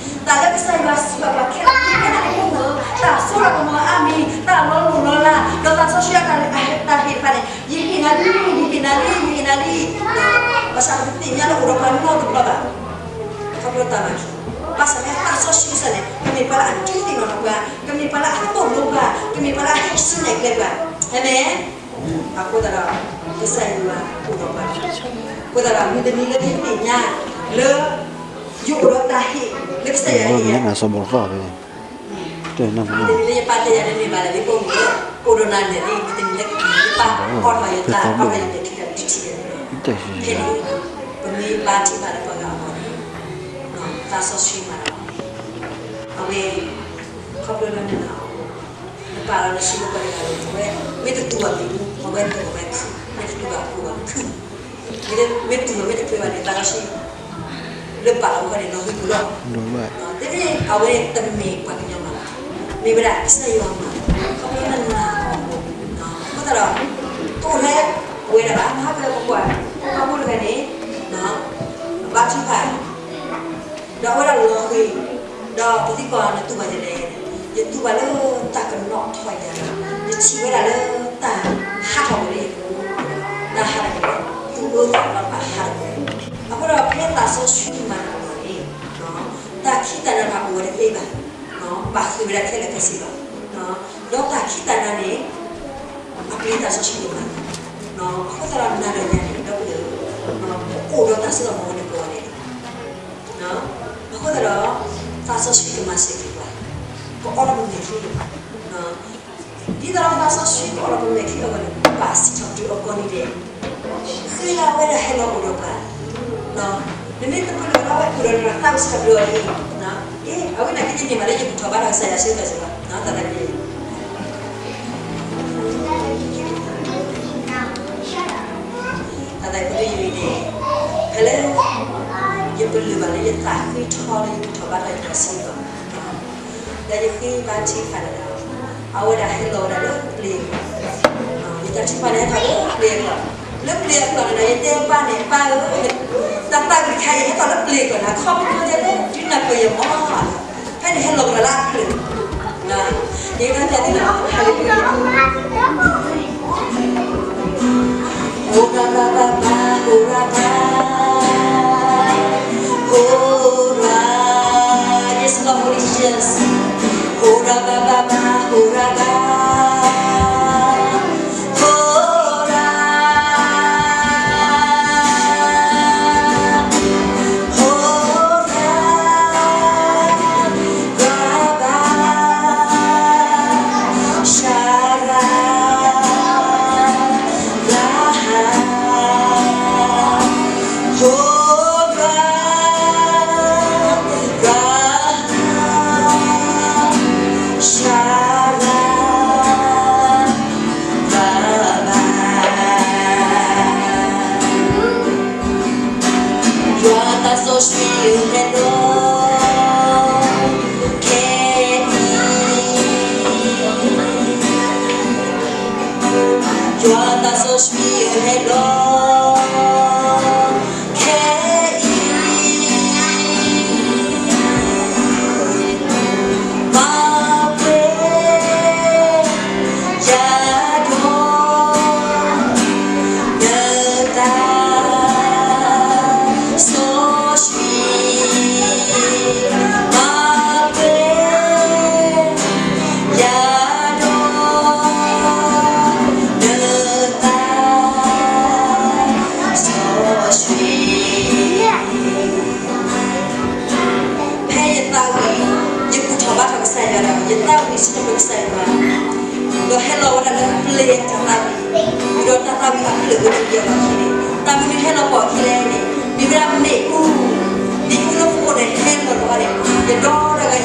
ၤ. တၢ်လၢကစၢ်ယွၤစံးဘၣ်ပှၤခဲလၢာ်ခဲဆ့န့ၣ် တၢ်စိတၢ်ကမီၤအါမံၤ, တၢ်လီၤလိၢ်လီၤလး, ဒီးသးစီဆှံအတၢ်ဟ့ၣ်တဖၣ်န့ၣ် ယဟ့ၣ်နၤလံ, ယဟ့ၣ်နၤလံ, ယဟ့ၣ်နၤလံ, ဘၣ်ဆၣ်ပတသ့ၣ်ညါလၢအိၣ်ဒီးပှၤနီတဘျီဘၣ်, ခီဖျိတၢ်မၤ, ဘၣ်ဆၣ်သနာ်က့သးစီဆှံကစၢ်န့ၣ် ကမ့ၢ်ပှၤလၢအဒုးသ့ၣ်နီၣ်ထီၣ်ပှၤ, ကမ့ၢ်ပှၤလၢအသိၣ်လိပှၤ, ကမ့ၢ်ပှၤလၢအဟံးစုနဲၣ်ကျဲပှၤ, အၤမ့ၣ်. အဃိသတးဒီး ကစၢ်ယွၤအိၣ်ဒီးပှၤ, အဃိသတးဒီး မုၢ်တနံၤလၢယသ့ၣ်ညါ လၢ ယအိၣ်ဒီးတၢ်ဟ့ၣ် လၢကစၢ်ယွၤဟ့ၣ်ယၤ, မုၢ်တနံၤလၢယပာ်တဲယၤန့ၣ် မ့ၢ်ဘၣ်လၢ မ့ၢ်ပအိၣ်မူလၢ အိၣ်ဒီးနၤန့ၣ်လံ, မုၢ်တနံၤလၢယပာ်အီၣ်ထီၣ်ယသး အီၣ်ထီၣ်ယမဲာ်ချံဒီး ဒုးထံၣ်ယၤန့ၣ်လီၤ. ဖဲန့ၣ် ပမ့ၢ်ဘါထုကဖၣ်လၢပှၤဂၤအဂီၢ်န့ၣ် သးစီဆှံမၤတၢ်လီၤ. အဝဲ ခီဖျိလၢနနာ်အီၤ နပာ်လီၤနစုလၢပှၤတဂၤလၢ အဝဲ မ့ၢ်တတူၢ်ဘၣ်မ့ၢ် အဝဲတူၢ်ဘၣ်မ့ၢ်ခုၣ်, မ့ၢ်တတူၢ်ဘၣ်အီၤဘၣ်ခုၣ်, မ့ၢ်တ မ့ၢ်တူၢ်ဘၣ်မ့ၢ်တပှဲၤဘၣ်န့ၣ် သးစီဆှံ လၢပာ်လီၤအဃိန့ၣ် လီၤဂ့ၤပူၤလီၤ. တမ့ၢ်အဝဲတမ့ၢ်ပှၤကညီမၤဘၣ်, မ့ၢ်ဝဲဒၣ်ကစၢ်ယွၤမၤ, ခီဖျိလၢနနာ်အီၤအဃိ, အဃိသတးဒီး တအိၣ်ထဲပဝဲဒၣ်ဘၣ်, မဟါကပကွၢ် ပှၤဖိတဂၤန့ၣ် ဘါထုကဖၣ် ဒီးအဝဲဒၣ်လီၤဃံၤ, ဒီးပသံကွၢ်နတူၢ်ဘၣ်ဒ်လဲၣ်, ယတူၢ်ဘၣ်လၢတၢ်ကနိးထီၣ်ယၤ, ယထံၣ်ဝဲဒၣ်လၢတၢ်ဟးထီၣ်ကွံာ်လၢယပူၤ, တၢ်ဟးထီၣ်ကွံာ်လၢ သူၣ်အၢသးလီၤဘၣ်ဟးထီၣ်ကွံာ်, အဃိဒီးဖဲသးစီဆှံမၤနၤအဂီၢ်န့ၣ် တၢ်ခံးတၢ်နၤတဖၣ်အိၣ်ဝဲတသ့ဘၣ်, ဘၣ်ဃ့ၢ်ဝဲဒၣ်ခဲလၢာ်ခဲဆ့လီၤ. ဒီးတၢ်ခံးတၢ်နၤန့ၣ် အပျံၤသးစီဆှံဒိၣ်မး, အဃိသတးဒီးနၤဒီးယၤန့ၣ် ဒီပုၢ်ဝဲၢ်ဧၢ, ပအိၣ်ဒီးတၢ်စိတၢ်ကမီၤဝဲန့ၣ်ကိးဂၤဒဲးလီၤ. အဃိသတးဒီး သးစီဆှံကမၤစၢၤက့ၤပှၤ, ပအီၣ်ဒီးပမဲာ်ချံ, ဒ်သိးဒီးသးစီဆှံကအီၣ်ဒီးပမဲာ်ချံအဂီၢ်န့ၣ် ပဘၣ်စံးထီၣ်ပတြၢၤအီၤကိးနံၤဒဲး, ဃ့လၢအဝဲဒၣ်ဟဲလီၤအိၣ်ဒီးပှၤ, နမ့ၢ်တပလၢၢ်လၢအဝဲအိၣ်ဒီးနၤ သးကစံးထီၣ်ပတြၢၤအီၤန့ၣ်, အ့ အဝဲန့ၣ်ကသ့ၣ်န့ၢ်ဘၣ်လၢယဘူၣ်ထီၣ်ဘါထီၣ်ကစၢ်ယွၤဆၢကတီၢ်စ့ၢ်ကီး, တၢ်သးန့ၣ် တၢ်သးဖိတယုၢ်အံၤန့ၣ် ဖဲလၢ ယပလၢၢ်ဘၣ်လၢယသးဃ့ထီလၢယဘူၣ်ထီၣ်ဘါထီၣ်ယွၤစ့ၢ်ကီး, ဒီးယဃ့ဘါထုကဖၣ်ဒီး အဝဲဒၣ်ဟဲလီၤဝဲဒၣ်လၢပျ့ၤအကျိၤ, ယတၢ်ထုကဖၣ်န့ၣ်ဟဲထီၣ်လၢပျ့ၤအကျိၤ, လၢပျ့ၤအကျိၤန့ၣ်ဒီး ယတဲပၢ်န့ၣ် ပၢ်ဧၢ, တၢ်သးကံၢ်တခါအံၤ ဟဲထီၣ်လၢပျ့ၤအကျိၤန့ၣ် ခီဖျိလၢဒုးနၢ်ပၢၢ်ယမီၢ်, ဖဲန့ၣ်ဟဲလီၤကဒီးလၢအချၢၣ်, ယကတဲသ့ၣ်နီၤ ဟါလ့လူယၤ, အိၣ်ဒီးပၢ်ပၢ်ပၢ် အိၣ်ဒီး စီဆှံဟဲလီၤခဲအံၤ, ယွၤသးစီဆှံဟဲလီၤခဲအံၤ, မၤပှဲၤ ယၤဒီး နသးစီဆှံ, မၤပှဲၤ ယၤဒီး နသးစီဆှံ. ဖဲယသးဝံၣ် ယကူၣ်ထီၣ်ဘါထီၣ်ကစၢ်ယွၤဒီး ယသးဝံၣ်ဆၢထၢၣ်ကစၢ်ယွၤ, ဒီးဟဲလီၤဝဲဒၣ်လၢပျ့ၤအတၢ်သးဝံၣ်, ဒီးတၢ်သးဝံၣ်အဖျၢၣ်ဝဲဒၣ်ယဲၢ်လီၤခံန့ၣ်, တၢ်မနုၤဟဲလီၤပှၤအခံလဲၣ်န့ၣ် မ့ၢ်ဝဲဒၣ်မ့ၣ်အူ, မ့ၣ်အူလၢပအိၣ်န့ၣ်ဟဲလီၤလီၤန့ၣ်, ယဒီတဂၤ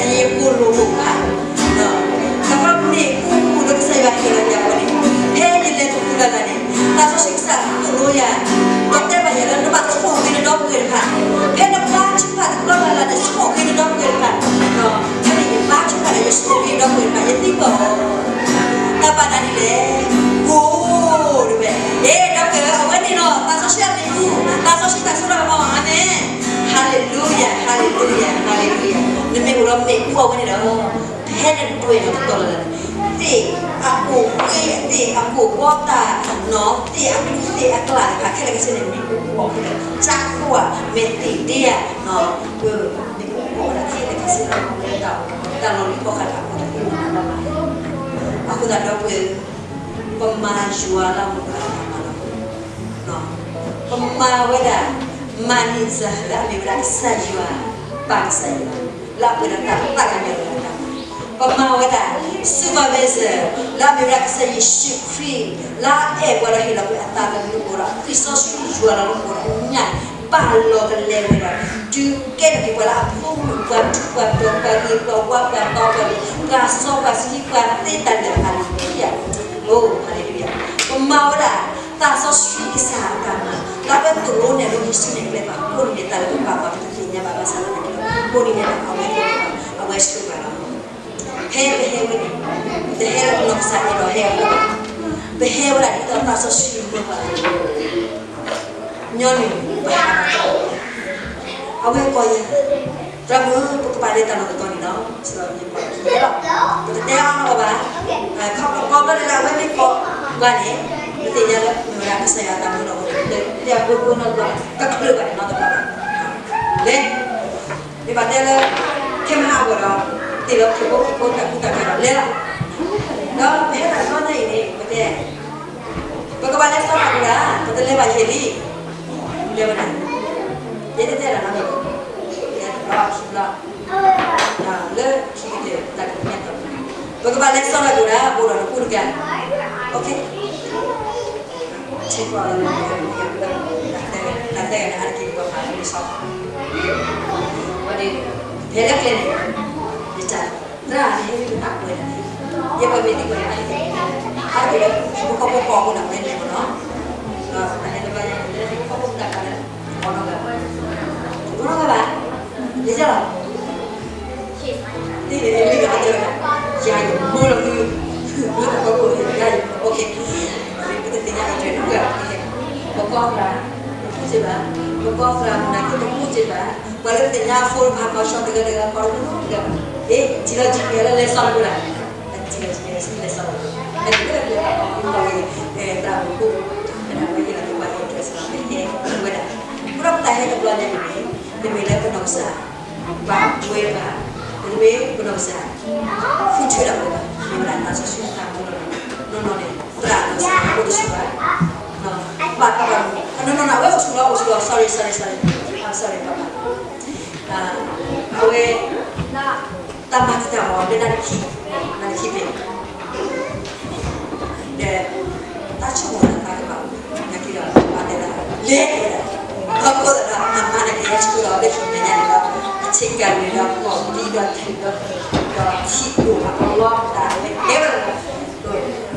ယကိၣ်လိာ်ဘိၣ်ဖး ဒီးမ့ၣ်အူလၢကစၢ်ယွၤဟ့ၣ်လီၤယၤဝဲန့ၣ်, ဖဲယလဲၤတပူၤလၢ်လၢ်န့ၣ်, သးစီဆှံကစၢ်သိၣ်လိယၤ, ဒီးတဲဘၣ်ယၤလၢနဘၣ်ဆိၣ်ဂ့ၤနဒီပုၢ်ဝဲၢ်တဖၣ်, ဖဲနဘါထုကဖၣ်တဘျီလၢ်လၢ်န့ၣ် ဆိၣ်ဂ့ၤနဒီပုၢ်ဝဲၢ်တဖၣ်, ဖဲန့ၣ်ယဘါထုကဖၣ်ဒီးယဆိၣ်ဂ့ၤနဒီပုၢ်ဝဲၢ်တဖၣ် ယသံကွၢ်အီၤ, တၢ်ဘၣ်တၢ်ဒ်လဲၣ်, ကိၣ်တဝဲ, ယဲဒီပုၢ်ဝဲၢ် အဝဲန့ၣ်လီၤ သးစီဆှံအမ့ၣ်အူ, သးစီဆှံတၢ်စိတၢ်ကမီၤ အၤမ့ၣ်, ဟါလ့လူယၤ, ဟါလ့လူယၤ, ဟါလ့လူယၤ, နမ့ၢ်အိၣ်ဒီးမ့ၣ်အူအဝဲန့ၣ်ဒီး ဖဲနဒွဲၣ်နီၣ်တတီၤလၢ်လၢ်န့ၣ်, သ့ၣ်အကိၣ်ဃ့ သ့ၣ်အကိၣ်ဘီတၢ်, သ့ၣ်အကလုၢ်သ့ၣ်အကျးတဖၣ်ခဲလၢာ်ခဲဆ့န့ၣ် မ့ၣ်အူအီၣ်ခဲလၢာ်, ကၠါခိၣ်ဧါ, မဲာ်သ့ၣ်ဒ့ဧါ, မ့ၣ်အူအီၣ်ဝဲဒၣ်ခဲလၢာ်ခဲဆ့လီၤ, တၢ်လီၢ်လံၤဖီဃးတၢ်ဖိတၢ်ဖိမၤလီၤ, အဃိသတးဒီပုၢ်ဝဲၢ်ဧၢ, ပမၤယွၤလၢအမုာ်လၢအမၤလီၤ ပမၤဝဲဒၣ် မၤန့ၢ်စၢၤလၢအမ့ၢ်ဝဲဒၣ်ကစၢ်ယွၤ, ပၢ်ကစၢ်ယွၤ, လၢအပှဲၤဒီးတၢ်သးကညီၤလၢအတၢ်မၤ, ပမၤဝဲဒၣ် supervisor လၢအမ့ၢ်ဝဲဒၣ်ကစၢ်ယ့ၣ်ၡူးခရံာ်, လၢအအဲၣ်ပှၤဒီးဟ့ၣ်လီၤကွံာ်အသးသမူလၢပဂီၢ်ဒီး သွံၣ်စီဆှံယွၤလီၤလၢပဂီၢ်ဒီး ညၣ်ပာ်လီၤကလဲဝဲဒီး ဒုးကဲထီၣ်က့ၤပှၤလၢအဖိမုၣ်ပှၤထူပှၤတီၤပှၤဂ့ၤပှၤဝါပှၤတီပှၤ ပှၤစီပှၤဆှံပှၤသ့တၢ်လၢာ် ဟါလ့လူယၤ, အိၣ် ဟါလ့လူယၤ, ပမၤဝဲဒၣ် သးစီဆှံကစၢ်အတၢ်မၤ လၢအဝဲသိၣ်လိနဲၣ်လိယ့ၣ်ၡူးန့ၣ်ကျဲဘၣ် ကိးနံၤဒဲးတၢ်လၢပပာ်ဘၣ်ပတသ့ၣ်ညါဘၣ်ဘၣ်ဆၣ်သနာ်က့ ကိးနံၤဒဲးအဝဲသိၣ်လိဘၣ် အဝဲဆိၣ်ဂ့ၤလီၤ. ဖဲပဟဲဝဲန့ၣ် တဟဲလၢပနီၢ်ကစၢ်အံၤဒီးဟဲအဃိဘၣ်, ပဟဲဝဲဒၣ်ဒ်သိးသးစီဆှံမၢပှၤလီၤ. ညီနုၢ်ပှၤ အဝဲကိးယၤ, သရၣ်မုၣ် ပကဘၣ်လဲၤတၢ်လီၢ်တတီၤန့ၣ်လီၤ. ပတတဲအီၤနီတဘျီဘၣ်. ခီဖျိလၢအဝဲမ့ၢ်ကိးပှၤန့ၣ် ပသ့ၣ်ညါလၢမ့ၢ်ဝဲဒၣ်ကစၢ်ယွၤအတၢ်မၢလီၤ. ပတဲအဖိဖိနီတဘျီဘၣ်, တချုးဘၣ်န့ၣ်နီတဘျီဘၣ်. လဲၤ, မ့ၢ်ဘၣ်တဲလၢ ခဲမဟါအဂီၢ်ဒီး တ့ၢ်လီၤခိၣ်ဖိခိၣ်ဖိတၢ်ကူတၢ်ကၤဒီးလဲၤလီၤ. ဒီးပဟဲတၢ်တဘျီညါအံၤန့ၣ် ပတဲ ပကဘၣ်လဲၤစီတၢ်ကီးဒၣ် ပတလဲၤဘၣ်ယဲၢ်လံ. တဲဝဲဒၣ်, ယဲတတဲဒၣ်နီတဘျီ, ယဲတဘျီခံဘျီ, လၢခံကတၢၢ်တၢ်ကမၣ်တၢ်, ပကဘၣ်လဲၤစီတၢ်ကီးဒၣ် အိၣ်ဒီးနကူတကၤ, ထံကီၢ်လၢ တၢ်တဲဂၤန့ၣ် အါတက့ၢ်ပကဖးလၢလံာ်စီဆှံ, ဝဲန့ၣ် ဖဲလၢကျဲန့ၣ် ယတၢ် သရၣ်န့ၣ် ဟဲဝံပတၢ်ကွဲးန့ၣ်, ယဲပှၤမ့ၢ်သံကွဲးန့ၣ် အါတက့ၢ်လၢ ဟံၣ်ဖိဃီဖိကိးပူၤန့ၣ် ဝဲန့ၣ်မ့ၢ်နီၤ, ဒီးတၢ်ဟဲတဘျီညါန့ၣ် လၢဟံၣ်ဖိဃီဖိတၢ်ကါလၢ အီၤနီၢ်ဂၤ, အီၤနီၢ်ဂၤဘၣ်, ယဲလီၤ, ယၤယမၢလီၤသု, မၢလီၤသု, ယၤယမၢ, ပတသ့ၣ်ညါအီၤတဂၤ, ပကီၢ်သရၣ် တပူၤစ့ၢ်ဘၣ်, ပကီၢ်သရၣ်မုၣ်နာ်က့တပူၤစ့ၢ်ဘၣ်, ပှၤလၢသ့ၣ်ညါအဖိတဖၣ် ကီၢ်ဆီတဂၤတဂၤ ကီၢ်တဂၤတဂၤ, အ့ ထံၣ်လီၤ GPS လၢလဲၤစီတၢ်ကီးဒၣ်, ထံၣ်လီၤ GPS လဲၤစီတၢ်ကီး, သရၣ်မုၣ်ဖိ ဝဲဒၣ်ဝဲဟ့ၣ်လီၤက့ၤပှၤ address လီၤ ပဟဲဝဲဒၣ်, အဃိဒီးပတၢ်ဟဲတဘျီညါန့ၣ် တမ့ၢ်လၢပနီၢ်ကစၢ် ပာ်ဝဲဘၣ်, တမ့ၢ်ပနီၢ်ကစၢ် ဃုထၢဒၣ်ဝဲဘၣ်, မ့ၢ်ဝဲဒၣ်သးစီဆှံအတၢ်မူလီၤ. နီၢ်နီၢ်န့ၣ် သရၣ်နီၢ်ကစၢ်အိၣ်တဆူၣ်ဘၣ်, ဘၣ်တၢ်ဘၣ်မူ, နီၢ်နီၢ်န့ၣ် အဝဲအိၣ်ဆူၣ်လီၤ အိၣ်ဆူၣ်လီၤ sorry sorry sorry, I'm sorry ပၢ်ပၢ်, အဝဲ တၢ်မၤတံာ်တာ်အီၤလၢနၢ်တခံ, နၢ်တခံဘ့ၣ် ဒီး တၢ်ဆိကမိၣ်သးသးကမၣ်, နာ်က့ဒီး ပၢ်တဲဒၣ် လဲၤဝဲဒၣ်, ခီဖျိသးဒီး အမါနာ်က့ဟဲဆှၢလီၤလၢဟံၣ်မဲာ်ညါန့ၣ်ဒီး အဆ့ကၤန့ၣ်ဒီး ကီၢ်ပံဒီးထုးဒီး ဒီးထံဒိၣ်အလီၢ်တၢ်ဝဲတဲဝဲဒၣ်,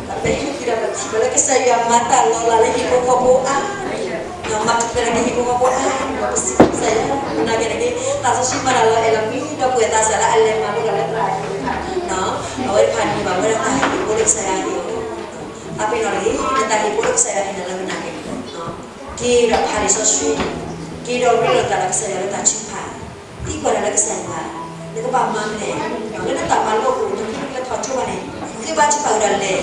ပဟဲတုၤဒီးပထံၣ်ဘၣ်လၢကစၢ်ယွၤမၤတၢ်လီၤလးလၢဟံၣ်ဖိဃီဖိအါန့ၣ် မၤထူၣ်ဖျဲးလၢကဟံၣ်ဖိဃီဖိအါန့ၣ် ပစံးဘျုးကစၢ်ယွၤ, နာ်က့န့ၣ် သးစီဆှံမၤတၢ်လီၤအဲၣ်လီၤကွံဒီပုၢ်ဝဲၢ်သးစၢ်လၢအလဲၤမၤလိဒီးလၢသးအဟံၣ်ဖိတဖၣ်, အဝဲတဖၣ်န့ၣ်ဘၣ်ဝဲဒၣ်တၢ်ဟ့ၣ်ဖိလၢကစၢ်ယွၤဟ့ၣ်အီၤ, အပ့ၤနီၣ်တဂ့ၤ, နတၢ်ဟ့ၣ်ဖိလၢကစၢ်ယွၤဟ့ၣ်နၤလၢမနၤက့ၤ, က့ၤဒီးဖးလံာ်စီဆှံ, က့ၤဒီးရ့လိာ်သးဒီးကစၢ်ယွၤလၢတၢ်ထုကဖၣ်, သံကွၢ်တၢ်လၢကစၢ်ယွၤ, နကဘၣ်မၤမနုၤလဲၣ်, လၢနတၢ်မၤလိအပူၤ နမ့ၢ်လဲၤထီၣ်ကၠိဘၣ်န့ၣ် နဃ့ဘါထုကဖၣ်ကဒီးလဲၣ်,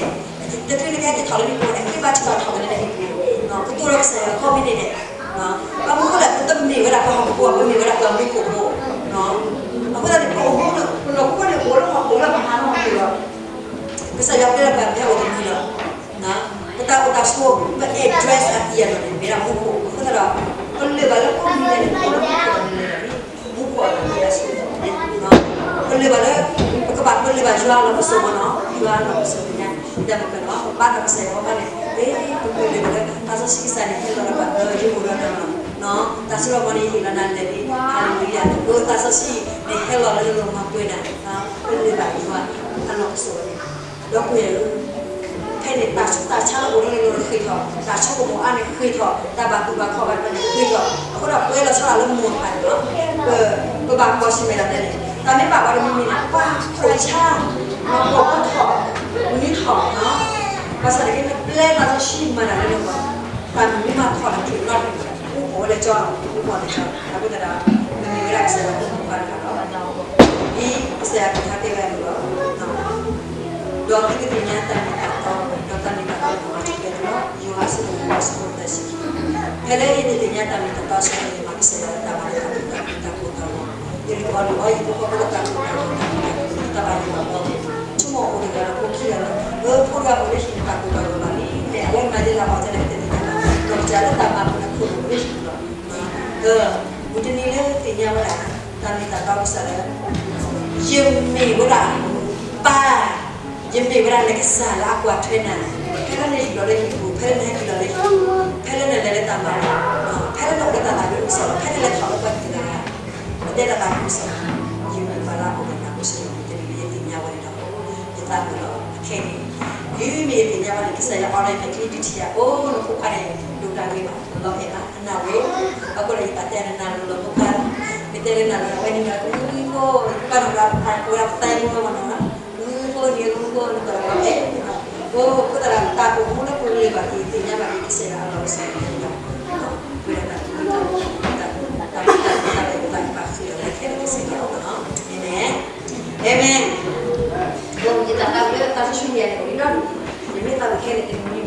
တချုးနကဟဲက့ၤထီၣ်လၢမ့ၣ်ပိၢ်န့ၣ် ဃ့ဘါထုကဖၣ်ထီၣ်ကဒီးလၢနဟံၣ်ပူၤ, ကတိၤဒီးကစၢ်ယွၤကိးမံၤဒဲးဒဲး, ဘၣ်မနုၤအဃိလဲၣ် ပတမ့ၢ်ဝဲဒၣ်ပှၤဟီၣ်ခိၣ်ဖိဘၣ် ပမ့ၢ်ဝဲဒၣ်ပှၤမူခိၣ်ဖိ, အဃိသတးန့ၣ် ပအိၣ်မူလၢ ပလီၢ်ပှီၢ်န့ၣ် အိၣ်လၢဟီၣ်ခိၣ်လၢမဟါလီၢ်ဟီၣ်ခိၣ်လီၤ, ကစၢ်ယွၤပျဲလၢပှၤမ့ၢ်အိၣ်တမံၤလီၤ, ပတၢ်အိၣ်တၢ်ဆိး ပ address အသံအလီၢ်န့ၣ် မ့ၢ်ဒၣ်မူခိၣ်, အဃိသတးဒီး ပလၢၢ်ဘၣ်လၢကိးမံၤဒဲးန့ၣ် ပအိၣ်လၢမူခိၣ်လီၤန့ၣ်လဲၣ်လီၤ, မူခိၣ်အလီၢ်န့ၣ်လီၤ, ပလၢၢ်ဘၣ်လၢ ပကဘၣ်ပလၢၢ်ဘၣ်ယွၤအလီၢ်ပစိာ်မ့ၢ်နီၤ, ယွၤအလီၢ်ပစိာ်န့ၣ်ညါ, ဒ်မ့ၢ်ကနီၤ ပဘါထီၣ်ကစၢ်ယွၤဘၣ်န့ၣ် ပလၢၢ်ဘၣ်လၢ သးစီဆှံကစၢ်န့ၣ် ဟဲလီၤလၢပှၤ ယအိၣ်ဒီးနၤလီၤ, တၢ်စိတၢ်ကမီၤန့ၣ် ယဟ့ၣ်လီၤနၤလဲၣ်လံ, ဟါလ့လူယၤ, သးစီဆှံန့ၣ်ဟဲလီၤလၢလီၤမၤပှဲၤနၤ, ပလၢၢ်ဘၣ်ယွၤအလီၢ်ပစိာ်န့ၣ်, ဒီပုၢ်ဝဲၢ်ဧၢ, ဖဲန့ၣ် တၢ်ဆူးတၢ်ဆါလၢအိၣ်လၢလီၢ်န့ၣ်ဃ့ၢ်ထီၣ်, တၢ်ဆိကမိၣ်အါန့ၣ်ဃ့ၢ်ထီၣ်, တၢ်ဘၣ်သူၣ်ဘၣ်ခီၣ်ဘၣ်တဖၣ်န့ၣ်ဃ့ၢ်ထီၣ်, အဃိဒီးပှဲၤလီၤဆီဒၣ်လၢမိၢ်တဖၣ်န့ၣ်လီၤ, ပဘၣ်ကွၢ်ဆၢၣ်မဲာ်ဒၣ်လဲၣ်န့ၣ်, တၢ်မ့ၢ်ဘၣ်ပှၤတမံၤမံၤန့ၣ် ပှၤထိၣ်ဆါ, ပှၤထိၣ်, နွံထီၣ်, ဘၣ်ဆၣ်န့ၣ်က့ နပျဲသးစီဆှံမၤတၢ်လၢနဂီၢ်, တၢ်မ့ၢ်မၤထီၣ်တချုးဘျီန့ၣ် အိၣ်လၢကၠီလီၤ, အိၣ်လၢကၠီ, အဃိသတးဒီး မ့ၢ်ဝဲဒၣ်ကစၢ်ယွၤဖိမုၣ်ဖိခွါတဂၤလီၤ. ဒ်ကစၢ်ယွၤကလုၢ်ကထါတဲဝဲအသိးလီၤ. ဒီးသုကသ့ၣ်ညါတၢ်မ့ၢ်တၢ်တီ, ဒီးတၢ်မ့ၢ်တၢ်တီန့ၣ် ကမၤထူၣ်ဖျဲးသုလီၤ. ယိၤဟၣ်အဆၢဒိၣ်လွံၢ်အဆၢဖိသၢဆံခံ, ဖဲလၢယတသ့ၣ်ညါတၢ်မ့ၢ်တၢ်တီအဆၢန့ၣ် ယမၤကစၢ်ယွၤလၢတၢ်မၤလၢတၢ်ပျံၤတၢ်ဖုးတၢ်ကိၢ်တၢ်ဂီၤ, ယလုၢ်အီၣ်လုၢ်အီယဟံၣ်ဖိဃီဖိလၢတၢ်ကိၢ်တၢ်ဂီၤ, တၢ်မ့ၢ်တၢ်တီ, တၢ်ဘၣ်ယိၣ်ဘၣ်ဘီ, ဆိကမိၣ်အိၣ်တဂၤဒီးဖိခံဂၤလၢ အၢ ဖိတဂၤအိၣ်လၢဟံၣ်န့ၣ်တၢ်ကိၢ်တၢ်ဂီၤဘၣ်လံ, မ့ၢ်အဝဲမၤဒ်လဲၣ်အီၤတလဲၣ် တသ့ၣ်ညါဘၣ်, ဒီးကစၢ်လၢတၢ်မၤပူၤန့ၣ်ခိၣ်လၢဟံၣ်လီၤ. အၢ မုၢ်တနံၤလၢသ့ၣ်ညါဝဲဒၣ် တၢ်မ့ၢ်တၢ်တီကစၢ်လၢ ယမ့ၢ်ဝဲဒၣ်ပၢ်, ယမ့ၢ်ဝဲဒၣ်နကစၢ်လၢအကွၢ်ထွဲနၤ, ဖဲလၢနဟဲက့ၤလီၤလၢဟံၣ်ပူၤ, ဖဲလၢနဟဲက့ၤလီၤလၢဟံၣ်ပူၤ, ဖဲလၢနလဲၤလၢတၢ်မၤလီၤ, ဖဲလၢနအိၣ်လၢတၢ်သးခုကစီၣ်လီၤ, ဖဲနလဲၤထီၣ်လၢပှၤကလုာ်တဂၤ, ပတဲတၢ်သးခုကစီၣ်, ယမ့ၢ်ပှၤလၢအအိၣ်ဒီးနၤကိးဆၢကတီၢ် မုၢ်တနံၤလၢယသ့ၣ်ညါဝဲန့ၣ်ဒီး ယသးမုာ်လီၤ. ခဲအံၤန့ၣ် တုၤမ့ၢ်ယသ့ၣ်ညါဘၣ်န့ၣ် ကစၢ်ယွၤအိးထီၣ်ယမဲာ်ချံဒုးထံၣ်ယၤ, အိၣ် နဖိခွါန့ၣ် ဒိၣ်တၢ်ဂ့ၤဘၣ်, လီၤအဲၣ်ဘၣ်, အနၢ်လိၤ, အဃိန့ၣ် ယဘၣ်တဲနၤနၢ်လိၤလီၤ ဖိခွါ, ယတဲလၢနၢ်လိၤ အဝဲန့ၣ်ဒီး ကမုၢ်ဖိ, ယကဘၣ်နၢ်လိၤ ပသးမူဝဲမနီၤ, ကမုၢ်ဖိန့ၣ် ကမုၢ်ဖိ နကဘၣ်အဲၣ်, အိၣ် အဃိသတးဒီး တၢ်အိၣ်မူလၢပဂ့ၤဘၣ်က့ၤ သ့ၣ်ညါဘၣ်က့ၤ ကစၢ်ယွၤအလီၢ်အိၣ်ဆၢၣ်မဲာ်ညါ, ဝဲဒၣ်တၢ် တၢ် တၢ် တၢ် တၢ် တၢ်ဘၣ်ဃ့ၢ်ဒီးတၢ်ကပာ်ဃုာ်ဒီးခဲလၢာ်ခဲဆ့လီၤ. အၤမ့ၣ်, အၤမ့ၣ်, အိၣ် ယတၢ်သးဝံၣ်လၢသးစီဆှံမ့ၢ်ဂ့ၤန့ၣ် အိၣ်ဒံးဒီဒူၣ်, ယမ့ၢ်သးဝံၣ်ခဲန့ၣ် တမံၤ